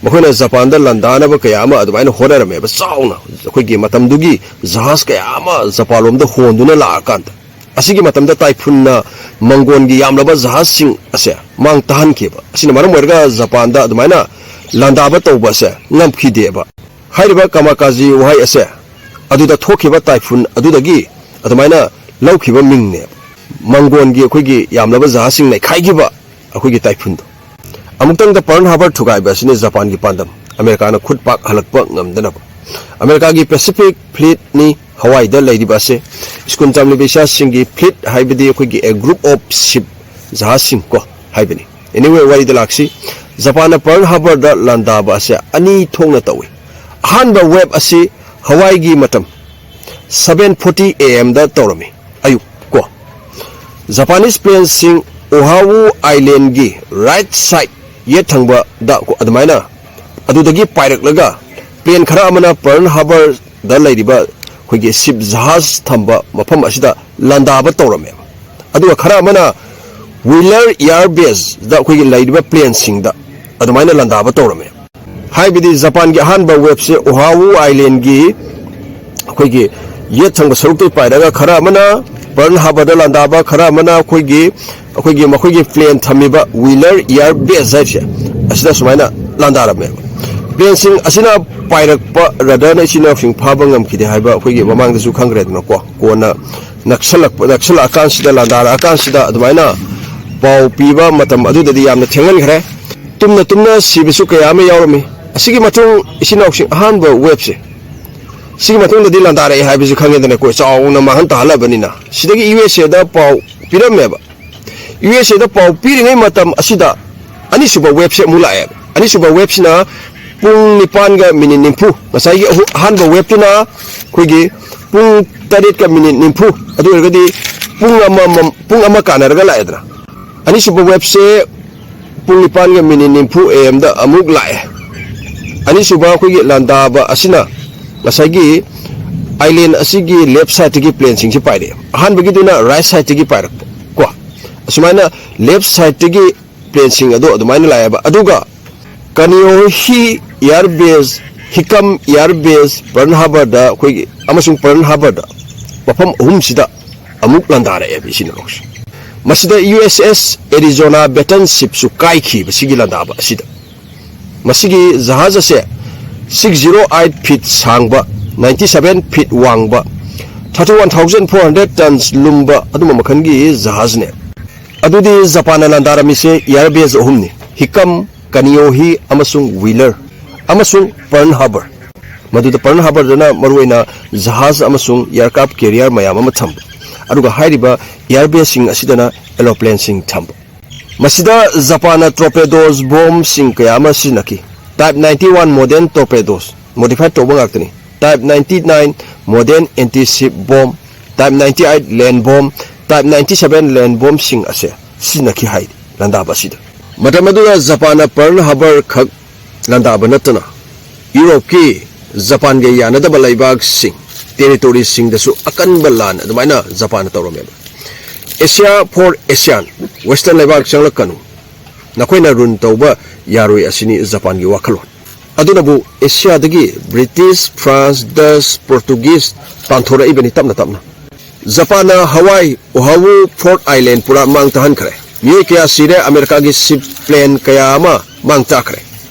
ꯃꯈꯣꯏꯅ ꯖꯄꯥꯟꯗ ꯂꯥꯟꯗꯥꯅꯕ ꯀꯌꯥ ꯑꯃ ꯑꯗꯨꯃꯥꯏꯅ ꯍꯣꯠꯅꯔꯝꯃꯦꯕ꯫ ꯆꯥꯎꯅ ꯑꯩꯈꯣꯏꯒꯤ ꯃꯇꯝꯗꯨꯒꯤ ꯖꯍꯥꯖ ꯀꯌꯥ ꯑꯃ ꯖꯄꯥꯟ ꯂꯣꯝꯗ ꯍꯣꯟꯗꯨꯅ ꯂꯥꯛꯑꯀꯥꯟꯗ, ꯑꯁꯤꯒꯤ ꯃꯇꯝꯗ ꯇꯥꯏꯐꯨꯟꯅ ꯃꯪꯒꯣꯟꯒꯤ ꯌꯥꯝꯂꯕ ꯖꯍꯥꯖꯁꯤꯡ ꯑꯁꯦ ꯃꯥꯡ ꯇꯥꯍꯟꯈꯤꯕ꯫ ꯑꯁꯤꯅ ꯃꯔꯝ ꯑꯣꯏꯔꯒ ꯖꯄꯥꯟꯗ ꯑꯗꯨꯃꯥꯏꯅ ꯂꯥꯟꯗꯥꯕ ꯇꯧꯕ ꯑꯁꯦ ꯉꯝꯈꯤꯗꯦꯕ꯫ ꯍꯥꯏꯔꯤꯕ ꯀꯃꯥꯀꯥꯖꯤ ꯋꯥꯍꯩ ꯑꯁꯦ ꯑꯗꯨꯗ ꯊꯣꯛꯈꯤꯕ ꯇꯥꯏꯐꯨꯟ ꯑꯗꯨꯗꯒꯤ ꯑꯗꯨꯃꯥꯏꯅ ꯂꯧꯈꯤꯕ ꯃꯤꯡꯅꯦꯕ꯫ ꯃꯪꯒꯣꯟꯒꯤ ꯑꯩꯈꯣꯏꯒꯤ ꯌꯥꯝꯂꯕ ꯖꯍꯥꯖꯁꯤꯡ ꯅꯩꯈꯥꯏꯈꯤꯕ ꯑꯩꯈꯣꯏꯒꯤ ꯇꯥꯏꯐꯨꯟꯗꯣ꯫ ꯑꯃꯨꯛꯇꯪꯗ ꯄꯔꯜ ꯍꯥꯔꯕꯔ ꯊꯨꯒꯥꯏꯕ ꯑꯁꯤꯅ ꯖꯄꯥꯟꯒꯤ ꯄꯥꯟꯗꯝ, ꯑꯃꯦꯔꯤꯀꯥꯅ ꯈꯨꯠ ꯄꯥꯛ ꯍꯜꯂꯛꯄ ꯉꯝꯗꯅꯕ꯫ ꯑꯃꯦꯔꯤꯀꯥꯒꯤ ꯄꯦꯁꯤꯐꯤꯛ ꯐ꯭ꯂꯤꯠꯅꯤ ꯍꯋꯥꯏꯗ ꯂꯩꯔꯤꯕ ꯑꯁꯦ꯫ ꯁ꯭ꯀꯨꯜ ꯇꯝꯂꯤꯕ ꯏꯆꯥꯁꯤꯡꯒꯤ ꯐ꯭ꯂꯤꯠ ꯍꯥꯏꯕꯗꯤ ꯑꯩꯈꯣꯏꯒꯤ a group of ship, ꯖꯍꯥꯖꯁꯤꯡ ꯀꯣ ꯍꯥꯏꯕꯅꯤ꯫ Anyway, ꯋꯥꯔꯤꯗ ꯂꯥꯛꯁꯤ꯫ ꯖꯄꯥꯟꯅ ꯄꯔꯜ ꯍꯥꯔꯕꯔꯗ ꯂꯥꯟꯗꯥꯕ ꯑꯁꯦ ꯑꯅꯤ ꯊꯣꯛꯅ ꯇꯧꯏ꯫ ꯑꯍꯥꯟꯕ ꯋꯦꯕ ꯑꯁꯤ ꯍꯋꯥꯏꯒꯤ ꯃꯇꯝ seven forty A M ꯗ ꯇꯧꯔꯝꯃꯤ, ꯑꯌꯨꯛ ꯀꯣ꯫ ꯖꯄꯥꯅꯤꯁ ꯄ꯭ꯂꯦꯟꯁꯤꯡ ꯑꯣꯍꯥꯎ ꯑꯥꯏꯂꯦꯟꯒꯤ ꯔꯥꯏꯠ ꯁꯥꯏꯠ, ꯌꯦꯠ ꯊꯪꯕꯗ ꯀꯣ, ꯑꯗꯨꯃꯥꯏꯅ ꯑꯗꯨꯗꯒꯤ ꯄꯥꯏꯔꯛꯂꯒ ꯄ꯭ꯂꯦꯟ ꯈꯔ ꯑꯃꯅ ꯄꯔꯜ ꯍꯥꯔꯕꯔꯗ ꯂꯩꯔꯤꯕ ꯑꯩꯈꯣꯏꯒꯤ ꯁꯤꯞ ꯖꯍꯥꯖ ꯊꯝꯕ ꯃꯐꯝ ꯑꯁꯤꯗ ꯂꯥꯟꯗꯥꯕ ꯇꯧꯔꯝꯃꯦ꯫ ꯑꯗꯨꯒ ꯈꯔ ꯑꯃꯅ ꯋꯤꯂꯔ ꯑꯦꯌꯔ ꯕꯦꯁꯇ ꯑꯩꯈꯣꯏꯒꯤ ꯂꯩꯔꯤꯕ ꯄ꯭ꯂꯦꯟꯁꯤꯡꯗ ꯑꯗꯨꯃꯥꯏꯅ ꯂꯥꯟꯗꯥꯕ ꯇꯧꯔꯝꯃꯦ꯫ ꯍꯥꯏꯕꯗꯤ ꯖꯄꯥꯟꯒꯤ ꯑꯍꯥꯟꯕ ꯋꯦꯕꯁꯦ ꯑꯣꯍꯥꯎ ꯑꯥꯏꯂꯦꯟꯒꯤ ꯑꯩꯈꯣꯏꯒꯤ ꯌꯦꯠ ꯊꯪꯕ ꯁꯔꯨꯛꯇꯒꯤ ꯄꯥꯏꯔꯒ ꯈꯔ ꯑꯃꯅ ꯄꯔꯜ ꯍꯥꯔꯕꯔꯗ ꯂꯥꯟꯗꯥꯕ, ꯈꯔ ꯑꯃꯅ ꯑꯩꯈꯣꯏꯒꯤ, ꯑꯩꯈꯣꯏꯒꯤ ꯃꯈꯣꯏꯒꯤ ꯄ꯭ꯂꯦꯟ ꯊꯝꯃꯤꯕ ꯋꯤꯂꯔ ꯑꯦꯌꯔ ꯕꯦꯁ ꯍꯥꯏꯁꯦ, ꯑꯁꯤꯗ ꯁꯨꯃꯥꯏꯅ ꯂꯥꯟꯗꯥꯔꯝꯃꯦꯕ꯫ ꯄ꯭ꯂꯦꯟꯁꯤꯡ ꯑꯁꯤꯅ ꯄꯥꯏꯔꯛꯄ ꯔꯗꯥꯔꯅ ꯏꯆꯤꯟ ꯏꯅꯥꯎꯁꯤꯡ ꯐꯥꯕ ꯉꯝꯈꯤꯗꯦ ꯍꯥꯏꯕ ꯑꯩꯈꯣꯏꯒꯤ ꯃꯃꯥꯡꯗꯁꯨ ꯈꯪꯈ꯭ꯔꯦꯗꯅꯀꯣ꯫ ꯀꯣꯟꯅ ꯅꯛꯁꯜꯂꯛꯄ, ꯅꯛꯁꯜꯂꯛꯑꯀꯥꯟꯁꯤꯗ, ꯂꯥꯟꯗꯥꯔꯛꯑꯀꯥꯟꯁꯤꯗ ꯑꯗꯨꯃꯥꯏꯅ ꯄꯥꯎ ꯄꯤꯕ ꯃꯇꯝ ꯑꯗꯨꯗꯗꯤ ꯌꯥꯝꯅ ꯊꯦꯡꯍꯟꯈ꯭ꯔꯦ꯫ ꯇꯨꯝꯅ ꯇꯨꯝꯅ ꯁꯤꯕꯁꯨ ꯀꯌꯥ ꯑꯃ ꯌꯥꯎꯔꯝꯃꯤ꯫ ꯑꯁꯤꯒꯤ ꯃꯇꯨꯡ ꯏꯆꯤꯟ ꯏꯅꯥꯎꯁꯤꯡ ꯑꯍꯥꯟꯕ ꯋꯦꯕꯁꯦ, ꯁꯤꯒꯤ ꯃꯇꯨꯡꯗꯗꯤ ꯂꯥꯟꯗꯥꯔꯛꯑꯦ ꯍꯥꯏꯕꯁꯤ ꯈꯪꯉꯦꯗꯅꯀꯣ, ꯆꯥꯎꯅ ꯃꯥꯡꯍꯟ ꯇꯥꯍꯜꯂꯕꯅꯤꯅ꯫ ꯁꯤꯗꯒꯤ ꯌꯨ ꯑꯦꯁ ꯑꯦꯗ ꯄꯥꯎ ꯄꯤꯔꯝꯃꯦꯕ꯫ ꯌꯨ ꯑꯦꯁ ꯑꯦꯗ ꯄꯥꯎ ꯄꯤꯔꯤꯉꯩ ꯃꯇꯝ ꯑꯁꯤꯗ ꯑꯅꯤꯁꯨꯕ ꯋꯦꯕꯁꯦ ꯑꯃꯨꯛ ꯂꯥꯛꯑꯦꯕ꯫ ꯑꯅꯤꯁꯨꯕ ꯋꯦꯕꯁꯤꯅ ꯄꯨꯡ ꯅꯤꯄꯥꯟꯒ ꯃꯤꯅꯤꯠ ꯅꯤꯐꯨ, ꯉꯁꯥꯏꯒꯤ ꯑꯍꯨ-, ꯑꯍꯥꯟꯕ ꯋꯦꯕꯇꯨꯅ ꯑꯩꯈꯣꯏꯒꯤ ꯄꯨꯡ ꯇꯔꯦꯠꯀ ꯃꯤꯅꯤꯠ ꯅꯤꯐꯨ, ꯑꯗꯨ ꯑꯣꯏꯔꯒꯗꯤ ꯄꯨꯡ ꯑꯃꯃꯝ, ꯄꯨꯡ ꯑꯃ ꯀꯥꯟꯅꯔꯒ ꯂꯥꯛꯑꯦꯗꯅ꯫ ꯑꯅꯤꯁꯨꯕ ꯋꯦꯕꯁꯦ ꯄꯨꯡ ꯅꯤꯄꯥꯟꯒ ꯃꯤꯅꯤꯠ ꯅꯤꯐꯨ A M ꯗ ꯑꯃꯨꯛ ꯂꯥꯛꯑꯦ꯫ ꯑꯅꯤꯁꯨꯕ ꯑꯩꯈꯣꯏꯒꯤ ꯂꯥꯟꯗꯥꯕ ꯑꯁꯤꯅ ꯉꯁꯥꯏꯒꯤ ꯑꯥꯏꯂꯦꯟ ꯑꯁꯤꯒꯤ ꯂꯦꯐ ꯁꯥꯏꯠꯇꯒꯤ ꯄ꯭ꯂꯦꯟꯁꯤꯡꯁꯤ ꯄꯥꯏꯔꯛꯑꯦ꯫ ꯑꯍꯥꯟꯕꯒꯤꯗꯨꯅ ꯔꯥꯏꯠ ꯁꯥꯏꯠꯇꯒꯤ ꯄꯥꯏꯔꯛꯄ ꯀꯣ꯫ ꯑꯁꯨꯃꯥꯏꯅ ꯂꯦꯐ ꯁꯥꯏꯠꯇꯒꯤ ꯄ꯭ꯂꯦꯟꯁꯤꯡ ꯑꯗꯣ ꯑꯗꯨꯃꯥꯏꯅ ꯂꯥꯛꯑꯦꯕ꯫ ꯑꯗꯨꯒ ꯀꯅꯤꯌꯣꯍꯤ ꯑꯦꯌꯔ ꯕꯦꯁ, ꯍꯤꯀꯝ ꯑꯦꯌꯔ ꯕꯦꯁ, ꯄꯔꯜ ꯍꯥꯔꯕꯔꯗ ꯑꯩꯈꯣꯏꯒꯤ, ꯑꯃꯁꯨꯡ ꯄꯔꯜ ꯍꯥꯔꯕꯔꯗ ꯃꯐꯝ ꯑꯍꯨꯝꯁꯤꯗ ꯑꯃꯨꯛ ꯂꯥꯟꯗꯥꯔꯛꯑꯦꯕ ꯏꯆꯤꯟ ꯏꯅꯥꯎꯁꯦ꯫ ꯃꯁꯤꯗ ꯌꯨ ꯑꯦꯁ ꯑꯦꯁ ꯑꯦꯔꯤꯖꯣꯅꯥ ꯕꯦꯇꯟ ꯁꯤꯞꯁꯨ ꯀꯥꯏꯈꯤꯕ ꯁꯤꯒꯤ ꯂꯥꯟꯗꯥꯕ ꯑꯁꯤꯗ꯫ ꯃꯁꯤꯒꯤ ꯖꯍꯥꯖ ꯑꯁꯦ six zero eight feet ꯁꯥꯡꯕ, ninety seven feet ꯋꯥꯡꯕ, thirty one thousand four hundred tons ꯂꯨꯝꯕ ꯑꯗꯨꯝꯕ ꯃꯈꯜꯒꯤ ꯖꯍꯥꯖꯅꯦ꯫ ꯑꯗꯨꯗꯤ ꯖꯄꯥꯟꯅ ꯂꯥꯟꯗꯥꯔꯝꯃꯤꯁꯦ ꯑꯦꯌꯔ ꯕꯦꯁ ꯑꯍꯨꯝꯅꯤ, ꯍꯤꯀꯝ, ꯀꯅꯤꯌꯣꯍꯤ ꯑꯃꯁꯨꯡ ꯋꯤꯂꯔ ꯑꯃꯁꯨꯡ ꯄꯔꯜ ꯍꯥꯔꯕꯔ꯫ ꯃꯗꯨꯗ ꯄꯔꯜ ꯍꯥꯔꯕꯔꯗꯅ ꯃꯔꯨꯑꯣꯏꯅ ꯖꯍꯥꯖ ꯑꯃꯁꯨꯡ ꯑꯦꯌꯔꯀ꯭ꯔꯥꯐ ꯀꯦꯔꯤꯌꯔ ꯃꯌꯥꯝ ꯑꯃ ꯊꯝꯕ, ꯑꯗꯨꯒ ꯍꯥꯏꯔꯤꯕ ꯑꯦꯌꯔ ꯕꯦꯁꯁꯤꯡ ꯑꯁꯤꯗꯅ ꯑꯦꯔꯣꯄ꯭ꯂꯦꯟꯁꯤꯡ ꯊꯝꯕ꯫ ꯃꯁꯤꯗ ꯖꯄꯥꯟꯅ torpedoes bombꯁꯤꯡ ꯀꯌꯥ ꯑꯃ ꯁꯤꯖꯤꯟꯅꯈꯤ꯫ Type ninety one modern torpedoes, modified ꯇꯧꯕ ꯉꯥꯛꯇꯅꯤ꯫ Type ninety nine modern anti-ship bomb, Type ninety eight land bomb, Type ninety seven land bombꯁꯤꯡ ꯑꯁꯦ ꯁꯤꯖꯤꯟꯅꯈꯤ ꯍꯥꯏ ꯂꯥꯟꯗꯥꯕ ꯑꯁꯤꯗ꯫ ꯃꯇꯝ ꯑꯗꯨꯗ ꯖꯄꯥꯟꯅ Pearl Harbor ꯈꯛ ꯂꯥꯟꯗꯥꯕ ꯅꯠꯇꯅ ꯌꯨꯔꯣꯞꯀꯤ ꯖꯄꯥꯟꯒ ꯌꯥꯅꯗꯕ ꯂꯩꯕꯥꯛꯁꯤꯡ, territoryꯁꯤꯡꯗꯁꯨ ꯑꯀꯟꯕ ꯂꯥꯟ ꯑꯗꯨꯃꯥꯏꯅ ꯖꯄꯥꯟꯅ ꯇꯧꯔꯝꯃꯦꯕ꯫ Asia for ASEAN, Western ꯂꯩꯕꯥꯛ ꯆꯪꯂꯛꯀꯅꯨ, ꯅꯈꯣꯏꯅ rule ꯇꯧꯕ ꯌꯥꯔꯣꯏ ꯑꯁꯤꯅꯤ ꯖꯄꯥꯟꯒꯤ ꯋꯥꯈꯜꯂꯣꯟ꯫ ꯑꯗꯨꯅꯕꯨ ꯑꯦꯁꯤꯌꯥꯗꯒꯤ British, France, Dutch, Portuguese ꯇꯥꯟꯊꯣꯔꯛꯏꯕꯅꯤ ꯇꯞꯅ ꯇꯞꯅ꯫ ꯖꯄꯥꯟꯅ ꯍꯋꯥꯏ, Oahu, Ford Island ꯄꯨꯔꯥ ꯃꯥꯡ ꯇꯥꯍꯟꯈ꯭ꯔꯦ꯫ ꯃꯤꯑꯣꯏ ꯀꯌꯥ ꯁꯤꯔꯦ, ꯑꯃꯦꯔꯤꯀꯥꯒꯤ ship, plane ꯀꯌꯥ ꯑꯃ ꯃꯥꯡ ꯇꯥꯛꯈ꯭ꯔꯦ꯫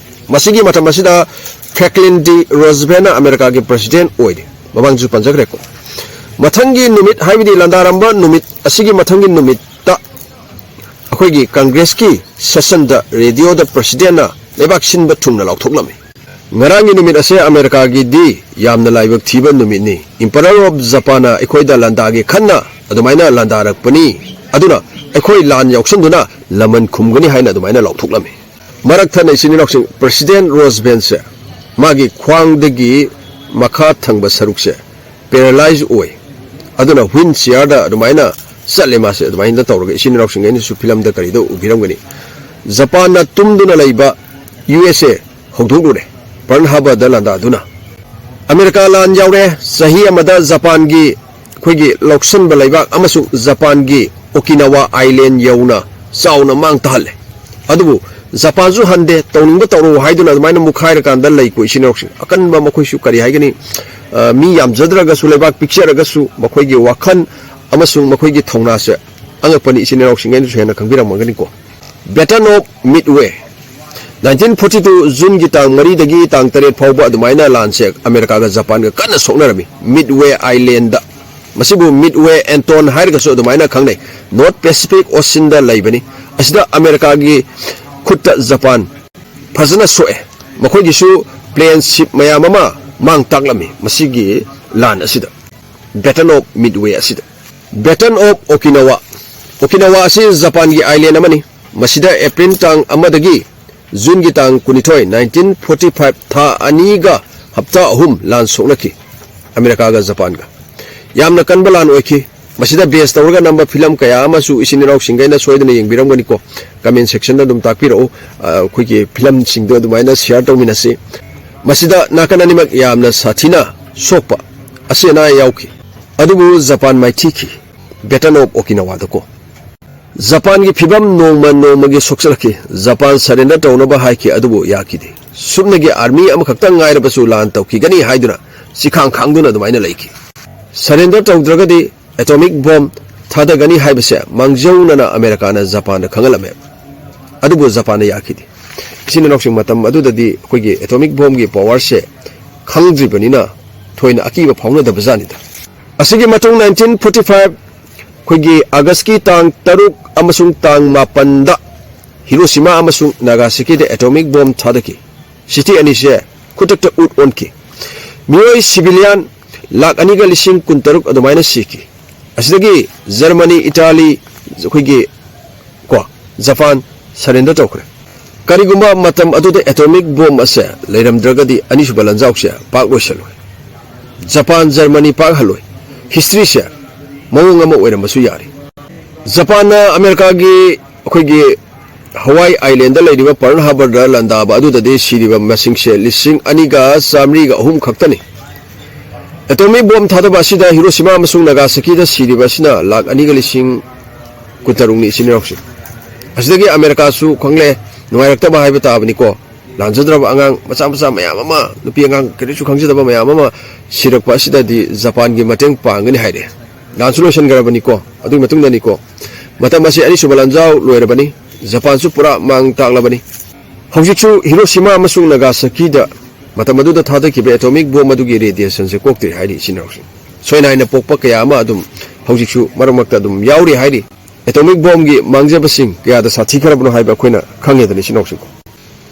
ꯃꯁꯤꯒꯤ ꯃꯇꯝ ꯑꯁꯤꯗ Franklin D Rooseveltꯅ ꯑꯃꯦꯔꯤꯀꯥꯒꯤ president ꯑꯣꯏꯔꯤ꯫ ꯃꯃꯥꯡꯁꯨ ꯄꯟꯖꯈ꯭ꯔꯦꯀꯣ꯫ ꯃꯊꯪꯒꯤ ꯅꯨꯃꯤꯠ, ꯍꯥꯏꯕꯗꯤ ꯂꯥꯟꯗꯥꯔꯝꯕ ꯅꯨꯃꯤꯠ ꯑꯁꯤꯒꯤ ꯃꯊꯪꯒꯤ ꯅꯨꯃꯤꯠꯇ ꯑꯩꯈꯣꯏꯒꯤ Congressꯀꯤ sessionꯗ radioꯗ presidentꯅ ꯂꯩꯕꯥꯛ ꯁꯤꯟꯕ ꯊꯨꯡꯅ ꯂꯥꯎꯊꯣꯛꯂꯝꯃꯤ꯫ "ꯉꯔꯥꯡꯒꯤ ꯅꯨꯃꯤꯠ ꯑꯁꯦ ꯑꯃꯦꯔꯤꯀꯥꯒꯤꯗꯤ ꯌꯥꯝꯅ ꯂꯥꯏꯕꯛ ꯊꯤꯕ ꯅꯨꯃꯤꯠꯅꯤ꯫ Emperor of Japanꯅ ꯑꯩꯈꯣꯏꯗ ꯂꯥꯟꯗꯥꯒꯦ ꯈꯟꯅ ꯑꯗꯨꯃꯥꯏꯅ ꯂꯥꯟꯗꯥꯔꯛꯄꯅꯤ꯫ ꯑꯗꯨꯅ ꯑꯩꯈꯣꯏ ꯂꯥꯟ ꯌꯥꯎꯁꯟꯗꯨꯅ ꯂꯃꯟ ꯈꯨꯝꯒꯅꯤ" ꯍꯥꯏꯅ ꯑꯗꯨꯃꯥꯏꯅ ꯂꯥꯎꯊꯣꯛꯂꯝꯃꯤ꯫ ꯃꯔꯛ ꯊꯠꯅ ꯏꯆꯤꯟ ꯏꯅꯥꯎꯁꯤꯡ, President Rooseveltꯁꯦ ꯃꯥꯒꯤ ꯈ꯭ꯋꯥꯡꯗꯒꯤ ꯃꯈꯥ ꯊꯪꯕ ꯁꯔꯨꯛꯁꯦ paralyze ꯑꯣꯏ꯫ ꯑꯗꯨꯅ wheelchairꯗ ꯑꯗꯨꯃꯥꯏꯅ ꯆꯠꯂꯦ ꯃꯥꯁꯦ꯫ ꯑꯗꯨꯃꯥꯏꯅ ꯇꯧꯔꯒ ꯏꯆꯤꯟ ꯏꯅꯥꯎꯁꯤꯡ ꯑꯩꯅꯁꯨ filmꯗ ꯀꯔꯤꯗ ꯎꯕꯤꯔꯝꯒꯅꯤ꯫ ꯖꯄꯥꯟꯅ ꯇꯨꯝꯗꯨꯅ ꯂꯩꯕ USA ꯍꯧꯗꯣꯛꯂꯨꯔꯦ, Pearl Harborꯗ ꯂꯥꯟꯗꯥꯗꯨꯅ꯫ ꯑꯃꯦꯔꯤꯀꯥ ꯂꯥꯟ ꯌꯥꯎꯔꯦ꯫ ꯆꯍꯤ ꯑꯃꯗ ꯖꯄꯥꯟꯒꯤ, ꯑꯩꯈꯣꯏꯒꯤ ꯂꯧꯁꯤꯟꯕ ꯂꯩꯕꯥꯛ ꯑꯃꯁꯨꯡ ꯖꯄꯥꯟꯒꯤ Okinawa Island ꯌꯧꯅ ꯆꯥꯎꯅ ꯃꯥꯡ ꯇꯥꯍꯜꯂꯦ꯫ ꯑꯗꯨꯕꯨ ꯖꯄꯥꯟꯁꯨ ꯍꯟꯗꯦ, ꯇꯧꯅꯤꯡꯕ ꯇꯧꯔꯣ ꯍꯥꯏꯗꯨꯅ ꯑꯗꯨꯃꯥꯏꯅ ꯃꯨꯛꯈꯥꯏꯔꯀꯥꯟꯗ ꯂꯩꯀꯣ ꯏꯆꯤꯟ ꯏꯅꯥꯎꯁꯤꯡ꯫ ꯑꯀꯟꯕ ꯃꯈꯣꯏꯁꯨ, ꯀꯔꯤ ꯍꯥꯏꯒꯅꯤ, ꯑ, ꯃꯤ ꯌꯥꯝꯖꯗ꯭ꯔꯒꯁꯨ, ꯂꯩꯕꯥꯛ ꯄꯤꯛꯆꯔꯒꯁꯨ ꯃꯈꯣꯏꯒꯤ ꯋꯥꯈꯜ ꯑꯃꯁꯨꯡ ꯃꯈꯣꯏꯒꯤ ꯊꯧꯅꯥꯁꯦ ꯑꯉꯛꯄꯅꯤ꯫ ꯏꯆꯤꯟ ꯏꯅꯥꯎꯁꯤꯡ ꯑꯩꯅꯁꯨ ꯍꯦꯟꯅ ꯈꯪꯕꯤꯔꯝꯃꯒꯅꯤꯀꯣ꯫ Battle of Midway, nineteen forty two Juneꯒꯤ ꯇꯥꯡ ꯃꯔꯤꯗꯒꯤ ꯇꯥꯡ ꯇꯔꯦꯠ ꯐꯥꯎꯕ ꯑꯗꯨꯃꯥꯏꯅ ꯂꯥꯟꯁꯦ ꯑꯃꯦꯔꯤꯀꯥꯒ ꯖꯄꯥꯟꯒ ꯀꯟꯅ ꯁꯣꯛꯅꯔꯝꯃꯤ Midway Islandꯗ꯫ ꯃꯁꯤꯕꯨ Midway Atoll ꯍꯥꯏꯔꯒꯁꯨ ꯑꯗꯨꯃꯥꯏꯅ ꯈꯪꯅꯩ꯫ North Pacific Oceanꯗ ꯂꯩꯕꯅꯤ꯫ ꯑꯁꯤꯗ ꯑꯃꯦꯔꯤꯀꯥꯒꯤ ꯈꯨꯠꯇ ꯖꯄꯥꯟ ꯐꯖꯅ ꯁꯣꯛꯑꯦ꯫ ꯃꯈꯣꯏꯒꯤꯁꯨ plane, ship ꯃꯌꯥꯝ ꯑꯃ ꯃꯥꯡ ꯇꯥꯛꯂꯝꯃꯤ ꯃꯁꯤꯒꯤ ꯂꯥꯟ ꯑꯁꯤꯗ, Battle of Midway ꯑꯁꯤꯗ꯫ Battle of Okinawa, Okinawa ꯑꯁꯤ ꯖꯄꯥꯟꯒꯤ island ꯑꯃꯅꯤ꯫ ꯃꯁꯤꯗ ꯑꯦꯄ꯭ꯔꯤꯜ ꯇꯥꯡ ꯑꯃꯗꯒꯤ ꯖꯨꯟꯒꯤ ꯇꯥꯡ ꯀꯨꯟꯅꯤꯊꯣꯏ, nineteen forty five, ꯊꯥ ꯑꯅꯤꯒ ꯍꯞꯇꯥ ꯑꯍꯨꯝ ꯂꯥꯟ ꯁꯣꯛꯅꯈꯤ ꯑꯃꯦꯔꯤꯀꯥꯒ ꯖꯄꯥꯟꯒ꯫ ꯌꯥꯝꯅ ꯀꯟꯕ ꯂꯥꯟ ꯑꯣꯏꯈꯤ꯫ ꯃꯁꯤꯗ base ꯇꯧꯔꯒ ꯅꯝꯕ ꯐꯤꯂꯝ ꯀꯌꯥ ꯑꯃꯁꯨ ꯏꯆꯤꯟ ꯏꯅꯥꯎꯁꯤꯡꯈꯩꯅ ꯁꯣꯏꯗꯅ ꯌꯦꯡꯕꯤꯔꯝꯒꯅꯤꯀꯣ꯫ Comment sectionꯗ ꯑꯗꯨꯝ ꯇꯥꯛꯄꯤꯔꯛꯎ꯫ ꯑ, ꯑꯩꯈꯣꯏꯒꯤ ꯐꯤꯂꯝꯁꯤꯡꯗꯣ ꯑꯗꯨꯃꯥꯏꯅ share ꯇꯧꯃꯤꯟꯅꯁꯤ꯫ ꯃꯁꯤꯗ ꯅꯥꯀꯟ ꯑꯅꯤꯃꯛ ꯌꯥꯝꯅ ꯁꯥꯊꯤꯅ ꯁꯣꯛꯄ, ꯑꯁꯤ ꯑꯅꯥ ꯌꯥꯎꯈꯤ꯫ ꯑꯗꯨꯕꯨ ꯖꯄꯥꯟ ꯃꯥꯏꯊꯤꯈꯤ꯫ Battle of Okinawaꯗꯀꯣ꯫ ꯖꯄꯥꯟꯒꯤ ꯐꯤꯕꯝ ꯅꯣꯡꯃ ꯅꯣꯡꯃꯒꯤ ꯁꯣꯛꯆꯜꯂꯛꯈꯤ꯫ ꯖꯄꯥꯟ surrender ꯇꯧꯅꯕ ꯍꯥꯏꯈꯤ, ꯑꯗꯨꯕꯨ ꯌꯥꯈꯤꯗꯦ꯫ ꯁꯨꯞꯅꯒꯤ army ꯑꯃꯈꯛꯇꯪ ꯉꯥꯏꯔꯕꯁꯨ ꯂꯥꯟ ꯇꯧꯈꯤꯒꯅꯤ ꯍꯥꯏꯗꯨꯅ ꯆꯤꯈꯥꯡ ꯈꯥꯡꯗꯨꯅ ꯑꯗꯨꯃꯥꯏꯅ ꯂꯩꯈꯤ꯫ Surrender ꯇꯧꯗ꯭ꯔꯒꯗꯤ atomic bomb ꯊꯥꯗꯒꯅꯤ ꯍꯥꯏꯕꯁꯦ ꯃꯥꯡꯖꯧꯅꯅ ꯑꯃꯦꯔꯤꯀꯥꯅ ꯖꯄꯥꯟꯗ ꯈꯪꯍꯜꯂꯝꯃꯦ꯫ ꯑꯗꯨꯕꯨ ꯖꯄꯥꯟꯅ ꯌꯥꯈꯤꯗꯦ꯫ ꯏꯆꯤꯟ ꯏꯅꯥꯎꯁꯤꯡ, ꯃꯇꯝ ꯑꯗꯨꯗꯗꯤ ꯑꯩꯈꯣꯏꯒꯤ atomic bombꯒꯤ powerꯁꯦ ꯈꯪꯗ꯭ꯔꯤꯕꯅꯤꯅ ꯊꯣꯏꯅ ꯑꯀꯤꯕ ꯐꯥꯎꯅꯗꯕ ꯖꯥꯠꯅꯤꯗ꯫ ꯑꯁꯤꯒꯤ ꯃꯇꯨꯡ nineteen forty five ꯑꯩꯈꯣꯏꯒꯤ Augustꯀꯤ ꯇꯥꯡ ꯇꯔꯨꯛ ꯑꯃꯁꯨꯡ ꯇꯥꯡ ꯃꯥꯄꯟꯗ Hiroshima ꯑꯃꯁꯨꯡ Nagasakiꯗ atomic bomb ꯊꯥꯗꯈꯤ꯫ City ꯑꯅꯤꯁꯦ ꯈꯨꯗꯛꯇ ꯎꯠ ꯑꯣꯟꯈꯤ꯫ ꯃꯤꯑꯣꯏ civilian ꯂꯥꯈ ꯑꯅꯤꯒ ꯂꯤꯁꯤꯡ ꯀꯨꯟꯇꯔꯨꯛ ꯑꯗꯨꯃꯥꯏꯅ ꯁꯤꯈꯤ꯫ ꯑꯁꯤꯗꯒꯤ Germany, Italy, ꯑꯩꯈꯣꯏꯒꯤ ꯀꯣ, ꯖꯄꯥꯟ surrender ꯇꯧꯈ꯭ꯔꯦ꯫ ꯀꯔꯤꯒꯨꯝꯕ ꯃꯇꯝ ꯑꯗꯨꯗ atomic bomb ꯑꯁꯦ ꯂꯩꯔꯝꯗ꯭ꯔꯒꯗꯤ ꯑꯅꯤꯁꯨꯕ ꯂꯥꯟꯖꯥꯎꯁꯦ ꯄꯥꯛ ꯂꯣꯏꯁꯜꯂꯣꯏ꯫ ꯖꯄꯥꯟ, Germany ꯄꯥꯛ ꯍꯜꯂꯣꯏ꯫ Historyꯁꯦ ꯃꯑꯣꯡ ꯑꯃ ꯑꯣꯏꯔꯝꯕꯁꯨ ꯌꯥꯔꯤ꯫ ꯖꯄꯥꯟꯅ ꯑꯃꯦꯔꯤꯀꯥꯒꯤ ꯑꯩꯈꯣꯏꯒꯤ Hawaii Islandꯗ ꯂꯩꯔꯤꯕ Pearl Harborꯗ ꯂꯥꯟꯗꯥꯕ ꯑꯗꯨꯗꯗꯤ ꯁꯤꯔꯤꯕ ꯃꯁꯤꯡꯁꯦ ꯂꯤꯁꯤꯡ ꯑꯅꯤꯒ ꯆꯥꯃꯔꯤꯒ ꯑꯍꯨꯝ ꯈꯛꯇꯅꯤ꯫ Atomic bomb ꯊꯥꯗꯕ ꯑꯁꯤꯗ Hiroshima ꯑꯃꯁꯨꯡ Nagasakiꯗ ꯁꯤꯔꯤꯕ ꯑꯁꯤꯅ ꯂꯥꯈ ꯑꯅꯤꯒ ꯂꯤꯁꯤꯡ ꯀꯨꯟꯇꯔꯨꯛꯅꯤ ꯏꯆꯤꯟ ꯏꯅꯥꯎꯁꯤꯡ꯫ ꯑꯁꯤꯗꯒꯤ ꯑꯃꯦꯔꯤꯀꯥꯁꯨ ꯈꯪꯂꯦ, ꯅꯨꯡꯉꯥꯏꯔꯛꯇꯕ ꯍꯥꯏꯕ ꯇꯥꯕꯅꯤꯀꯣ꯫ ꯂꯥꯟꯖꯗ꯭ꯔꯕ ꯑꯉꯥꯡ ꯃꯆꯥ ꯃꯆꯥ ꯃꯌꯥꯝ ꯑꯃ, ꯅꯨꯄꯤ ꯑꯉꯥꯡ ꯀꯔꯤꯁꯨ ꯈꯪꯖꯗꯕ ꯃꯌꯥꯝ ꯑꯃ ꯁꯤꯔꯛꯄ ꯑꯁꯤꯗꯗꯤ ꯖꯄꯥꯟꯒꯤ ꯃꯇꯦꯡ ꯄꯥꯡꯒꯅꯤ ꯍꯥꯏꯔꯦ꯫ ꯂꯥꯟꯁꯨ ꯂꯣꯏꯁꯤꯟꯈ꯭ꯔꯕꯅꯤꯀꯣ꯫ ꯑꯗꯨꯒꯤ ꯃꯇꯨꯡꯗꯅꯤꯀꯣ꯫ ꯃꯇꯝ ꯑꯁꯤ ꯑꯅꯤꯁꯨꯕ ꯂꯥꯟꯖꯥꯎ ꯂꯣꯏꯔꯕꯅꯤ꯫ ꯖꯄꯥꯟꯁꯨ ꯄꯨꯔꯥ ꯃꯥꯡ ꯇꯥꯛꯂꯕꯅꯤ꯫ ꯍꯧꯖꯤꯛꯁꯨ Hiroshima ꯑꯃꯁꯨꯡ Nagasakiꯗ ꯃꯇꯝ ꯑꯗꯨꯗ ꯊꯥꯗꯈꯤꯕ atomic bomb ꯑꯗꯨꯒꯤ radiationꯁꯦ ꯀꯣꯛꯇ꯭ꯔꯤ ꯍꯥꯏꯔꯤ ꯏꯆꯤꯟ ꯏꯅꯥꯎꯁꯤꯡ꯫ ꯁꯣꯏꯅ ꯍꯥꯏꯅ ꯄꯣꯛꯄ ꯀꯌꯥ ꯑꯃ ꯑꯗꯨꯝ ꯍꯧꯖꯤꯛꯁꯨ ꯃꯔꯛ ꯃꯔꯛꯇ ꯑꯗꯨꯝ ꯌꯥꯎꯔꯤ ꯍꯥꯏꯔꯤ꯫ Atomic bombꯒꯤ ꯃꯥꯡꯖꯕꯁꯤꯡ ꯀꯌꯥꯗ ꯁꯥꯊꯤꯈ꯭ꯔꯕꯅꯣ ꯍꯥꯏꯕ ꯑꯩꯈꯣꯏꯅ ꯈꯪꯉꯦꯗꯅ ꯏꯆꯤꯟ ꯏꯅꯥꯎꯁꯤꯡ꯫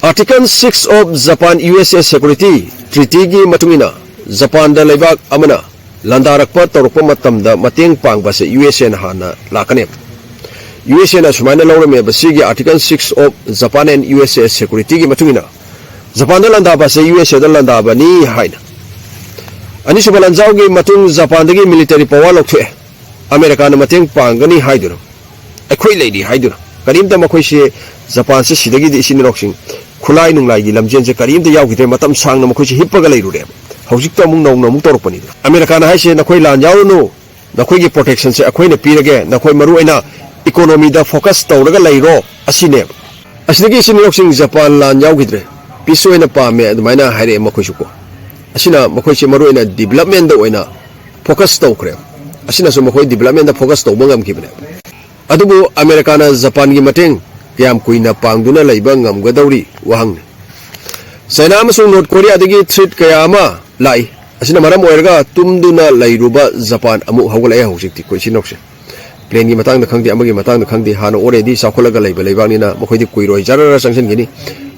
Article six of Japan U S A Security Treatyꯒꯤ ꯃꯇꯨꯡ ꯏꯟꯅ ꯖꯄꯥꯟꯗ ꯂꯩꯕꯥꯛ ꯑꯃꯅ ꯂꯥꯟꯗꯥꯔꯛꯄ ꯇꯧꯔꯛꯄ ꯃꯇꯝꯗ ꯃꯇꯦꯡ ꯄꯥꯡꯕꯁꯦ U S Aꯅ ꯍꯥꯟꯅ ꯂꯥꯛꯀꯅꯦꯕ꯫ ꯌꯨ ꯑꯦꯁ ꯑꯦꯅ ꯁꯨꯃꯥꯏꯅ ꯂꯧꯔꯝꯃꯦꯕ, ꯁꯤꯒꯤ Article six of Japan and U S A security ꯒꯤ ꯃꯇꯨꯡ ꯏꯟꯅ ꯖꯄꯥꯟꯗ ꯂꯥꯟꯗꯥꯕ ꯑꯁꯦ ꯌꯨ ꯑꯦꯁ ꯑꯦꯗ ꯂꯥꯟꯗꯥꯕꯅꯤ ꯍꯥꯏꯅ꯫ ꯑꯅꯤꯁꯨꯕ ꯂꯥꯟꯖꯥꯎꯒꯤ ꯃꯇꯨꯡ ꯖꯄꯥꯟꯗꯒꯤ military power ꯂꯧꯊꯣꯛꯑꯦ꯫ ꯑꯃꯦꯔꯤꯀꯥꯅ ꯃꯇꯦꯡ ꯄꯥꯡꯒꯅꯤ ꯍꯥꯏꯗꯨꯅ, ꯑꯩꯈꯣꯏ ꯂꯩꯔꯤ ꯍꯥꯏꯗꯨꯅ꯫ ꯀꯔꯤꯝꯇ ꯃꯈꯣꯏꯁꯦ, ꯖꯄꯥꯟꯁꯦ ꯁꯤꯗꯒꯤꯗꯤ, ꯏꯆꯤꯟ ꯏꯅꯥꯎꯁꯤꯡ, ꯈꯨꯠꯂꯥꯏ ꯅꯨꯡꯂꯥꯏꯒꯤ ꯂꯝꯖꯦꯟꯁꯦ ꯀꯔꯤꯝꯇ ꯌꯥꯎꯈꯤꯗ꯭ꯔꯦ꯫ ꯃꯇꯝ ꯁꯥꯡꯅ ꯃꯈꯣꯏꯁꯦ ꯍꯤꯞꯄꯒ ꯂꯩꯔꯨꯔꯦꯕ꯫ ꯍꯧꯖꯤꯛꯇ ꯑꯃꯨꯛ ꯅꯧꯅ ꯑꯃꯨꯛ ꯇꯧꯔꯛꯄꯅꯤꯗꯅ꯫ ꯑꯃꯦꯔꯤꯀꯥꯅ ꯍꯥꯏꯁꯦ, "ꯅꯈꯣꯏ ꯂꯥꯟ ꯌꯥꯎꯔꯨꯅꯨ, ꯅꯈꯣꯏꯒꯤ protection ꯁꯦ ꯑꯩꯈꯣꯏꯅ ꯄꯤꯔꯒꯦ, ꯅꯈꯣꯏ ꯃꯔꯨ ꯑꯣꯏꯅ economy ꯗ focus ꯇꯧꯔꯒ ꯂꯩꯔꯣ" ꯑꯁꯤꯅꯦꯕ꯫ ꯑꯁꯤꯗꯒꯤ ꯏꯆꯤꯟ ꯏꯅꯥꯎꯁꯤꯡ, ꯖꯄꯥꯟ ꯂꯥꯟ ꯌꯥꯎꯈꯤꯗ꯭ꯔꯦ, peace ꯑꯣꯏꯅ ꯄꯥꯝꯃꯦ ꯑꯗꯨꯃꯥꯏꯅ ꯍꯥꯏꯔꯛꯑꯦ ꯃꯈꯣꯏꯁꯨ ꯀꯣ꯫ ꯑꯁꯤꯅ ꯃꯈꯣꯏꯁꯦ ꯃꯔꯨ ꯑꯣꯏꯅ development ꯗ ꯑꯣꯏꯅ focus ꯇꯧꯈ꯭ꯔꯦ꯫ ꯑꯁꯤꯅꯁꯨ ꯃꯈꯣꯏ development ꯗ focus ꯇꯧꯕ ꯉꯝꯈꯤꯕꯅꯦ꯫ ꯑꯗꯨꯕꯨ ꯑꯃꯦꯔꯤꯀꯥꯅ ꯖꯄꯥꯟꯒꯤ ꯃꯇꯦꯡ ꯀꯌꯥꯝ ꯀꯨꯏꯅ ꯄꯥꯡꯗꯨꯅ ꯂꯩꯕ ꯉꯝꯒꯗꯧꯔꯤ? ꯋꯥꯍꯪꯅꯤ꯫ ꯆꯥꯏꯅꯥ ꯑꯃꯁꯨꯡ ꯅꯣꯔꯠ ꯀꯣꯔꯤꯌꯥꯗꯒꯤ threat ꯀꯌꯥ ꯑꯃ ꯂꯥꯛꯏ꯫ ꯑꯁꯤꯅ ꯃꯔꯝ ꯑꯣꯏꯔꯒ ꯇꯨꯝꯗꯨꯅ ꯂꯩꯔꯨꯕ ꯖꯄꯥꯟ ꯑꯃꯨꯛ ꯍꯧꯒꯠꯂꯛꯑꯦ ꯍꯧꯖꯤꯛꯇꯤ, ꯑꯩꯈꯣꯏ ꯏꯆꯤꯟ ꯏꯅꯥꯎꯁꯦ꯫ Plane ꯒꯤ ꯃꯇꯥꯡꯗ ꯈꯪꯗꯦ, ꯑꯃꯒꯤ ꯃꯇꯥꯡꯗ ꯈꯪꯗꯦ, ꯍꯥꯟꯅ already ꯆꯥꯎꯈꯠꯂꯒ ꯂꯩꯕ ꯂꯩꯕꯥꯛꯅꯤꯅ ꯃꯈꯣꯏꯗꯤ ꯀꯨꯏꯔꯣꯏ, ꯖꯔꯔ ꯆꯪꯁꯤꯟꯈꯤꯅꯤ꯫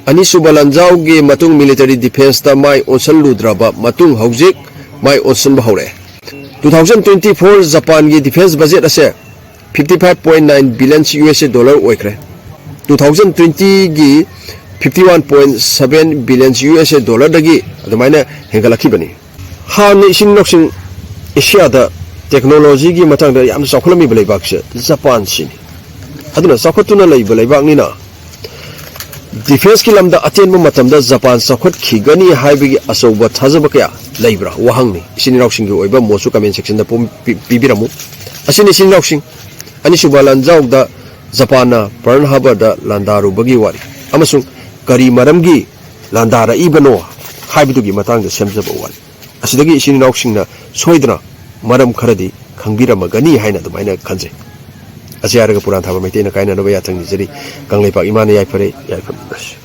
ꯑꯅꯤꯁꯨꯕ ꯂꯥꯟꯖꯥꯎꯒꯤ ꯃꯇꯨꯡ military defence ꯇ ꯃꯥꯏ ꯑꯣꯟꯁꯤꯜꯂꯨꯗ꯭ꯔꯕ ꯃꯇꯨꯡ ꯍꯧꯖꯤꯛ ꯃꯥꯏ ꯑꯣꯟꯁꯤꯟꯕ ꯍꯧꯔꯛꯑꯦ꯫ Two thousand twenty four ꯖꯄꯥꯟꯒꯤ defence budget ꯑꯁꯦ fifty five point nine billion U S A dollar ꯑꯣꯏꯈ꯭ꯔꯦ꯫ Two thousand twenty ꯒꯤ fifty one point seven billion U S A dollar ꯗꯒꯤ ꯑꯗꯨꯃꯥꯏꯅ ꯍꯦꯟꯒꯠꯂꯛꯈꯤꯕꯅꯤ꯫ ꯍꯥꯟꯅ ꯏꯆꯤꯟ ꯏꯅꯥꯎꯁꯤꯡ, ꯑꯦꯁꯤꯌꯥꯗ technology ꯒꯤ ꯃꯇꯥꯡꯗ ꯌꯥꯝꯅ ꯆꯥꯎꯈꯠꯂꯝꯃꯤꯕ ꯂꯩꯕꯥꯛꯁꯦ ꯖꯄꯥꯟꯁꯤꯅꯤ꯫ ꯑꯗꯨꯅ ꯆꯥꯎꯈꯠꯇꯨꯅ ꯂꯩꯕ ꯂꯩꯕꯥꯛꯅꯤꯅ defence ꯀꯤ ꯂꯝꯗ ꯑꯇꯦꯟꯕ ꯃꯇꯝꯗ ꯖꯄꯥꯟ ꯆꯥꯎꯈꯠꯈꯤꯒꯅꯤ ꯍꯥꯏꯕꯒꯤ ꯑꯆꯧꯕ ꯊꯥꯖꯕ ꯀꯌꯥ ꯂꯩꯕ꯭ꯔꯥ? ꯋꯥꯍꯪꯅꯤ꯫ ꯏꯆꯤꯟ ꯏꯅꯥꯎꯁꯤꯡꯒꯤ ꯑꯣꯏꯕ ꯃꯣꯠꯁꯨ comment section ꯗ ꯄꯨꯝ-, ꯄꯤ-, ꯄꯤꯕꯤꯔꯝꯃꯨ꯫ ꯑꯁꯤꯅꯤ ꯏꯆꯤꯟ ꯏꯅꯥꯎꯁꯤꯡ꯫ ꯑꯅꯤꯁꯨꯕ ꯂꯥꯟꯖꯥꯎꯗ ꯖꯄꯥꯟꯅ Pearl Harbor ꯗ ꯂꯥꯟꯗꯥꯔꯨꯕꯒꯤ ꯋꯥꯔꯤ ꯑꯃꯁꯨꯡ ꯀꯔꯤ ꯃꯔꯝꯒꯤ ꯂꯥꯟꯗꯥꯔꯛꯏꯕꯅꯣ ꯍꯥꯏꯕꯗꯨꯒꯤ ꯃꯇꯥꯡꯗ ꯁꯦꯝꯖꯕ ꯋꯥꯔꯤ꯫ ꯑꯁꯤꯗꯒꯤ ꯏꯆꯤꯟ ꯏꯅꯥꯎꯁꯤꯡꯅ ꯁꯣꯏꯗꯅ ꯃꯔꯝ ꯈꯔꯗꯤ ꯈꯪꯕꯤꯔꯝꯃꯒꯅꯤ ꯍꯥꯏꯅ ꯑꯗꯨꯃꯥꯏꯅ ꯈꯟꯖꯩ꯫ ꯑꯁꯤ ꯍꯥꯏꯔꯒ ꯄꯨꯔꯥꯟ ꯊꯥꯕ ꯃꯩꯇꯩꯅ ꯀꯥꯏꯅꯅꯕ ꯌꯥꯊꯪ ꯅꯤꯖꯔꯤ꯫ ꯀꯪꯂꯩꯄꯥꯛ ꯏꯃꯥꯅ ꯌꯥꯏꯐꯔꯦ, ꯌꯥꯏꯐꯃꯤꯟꯅꯁꯤ꯫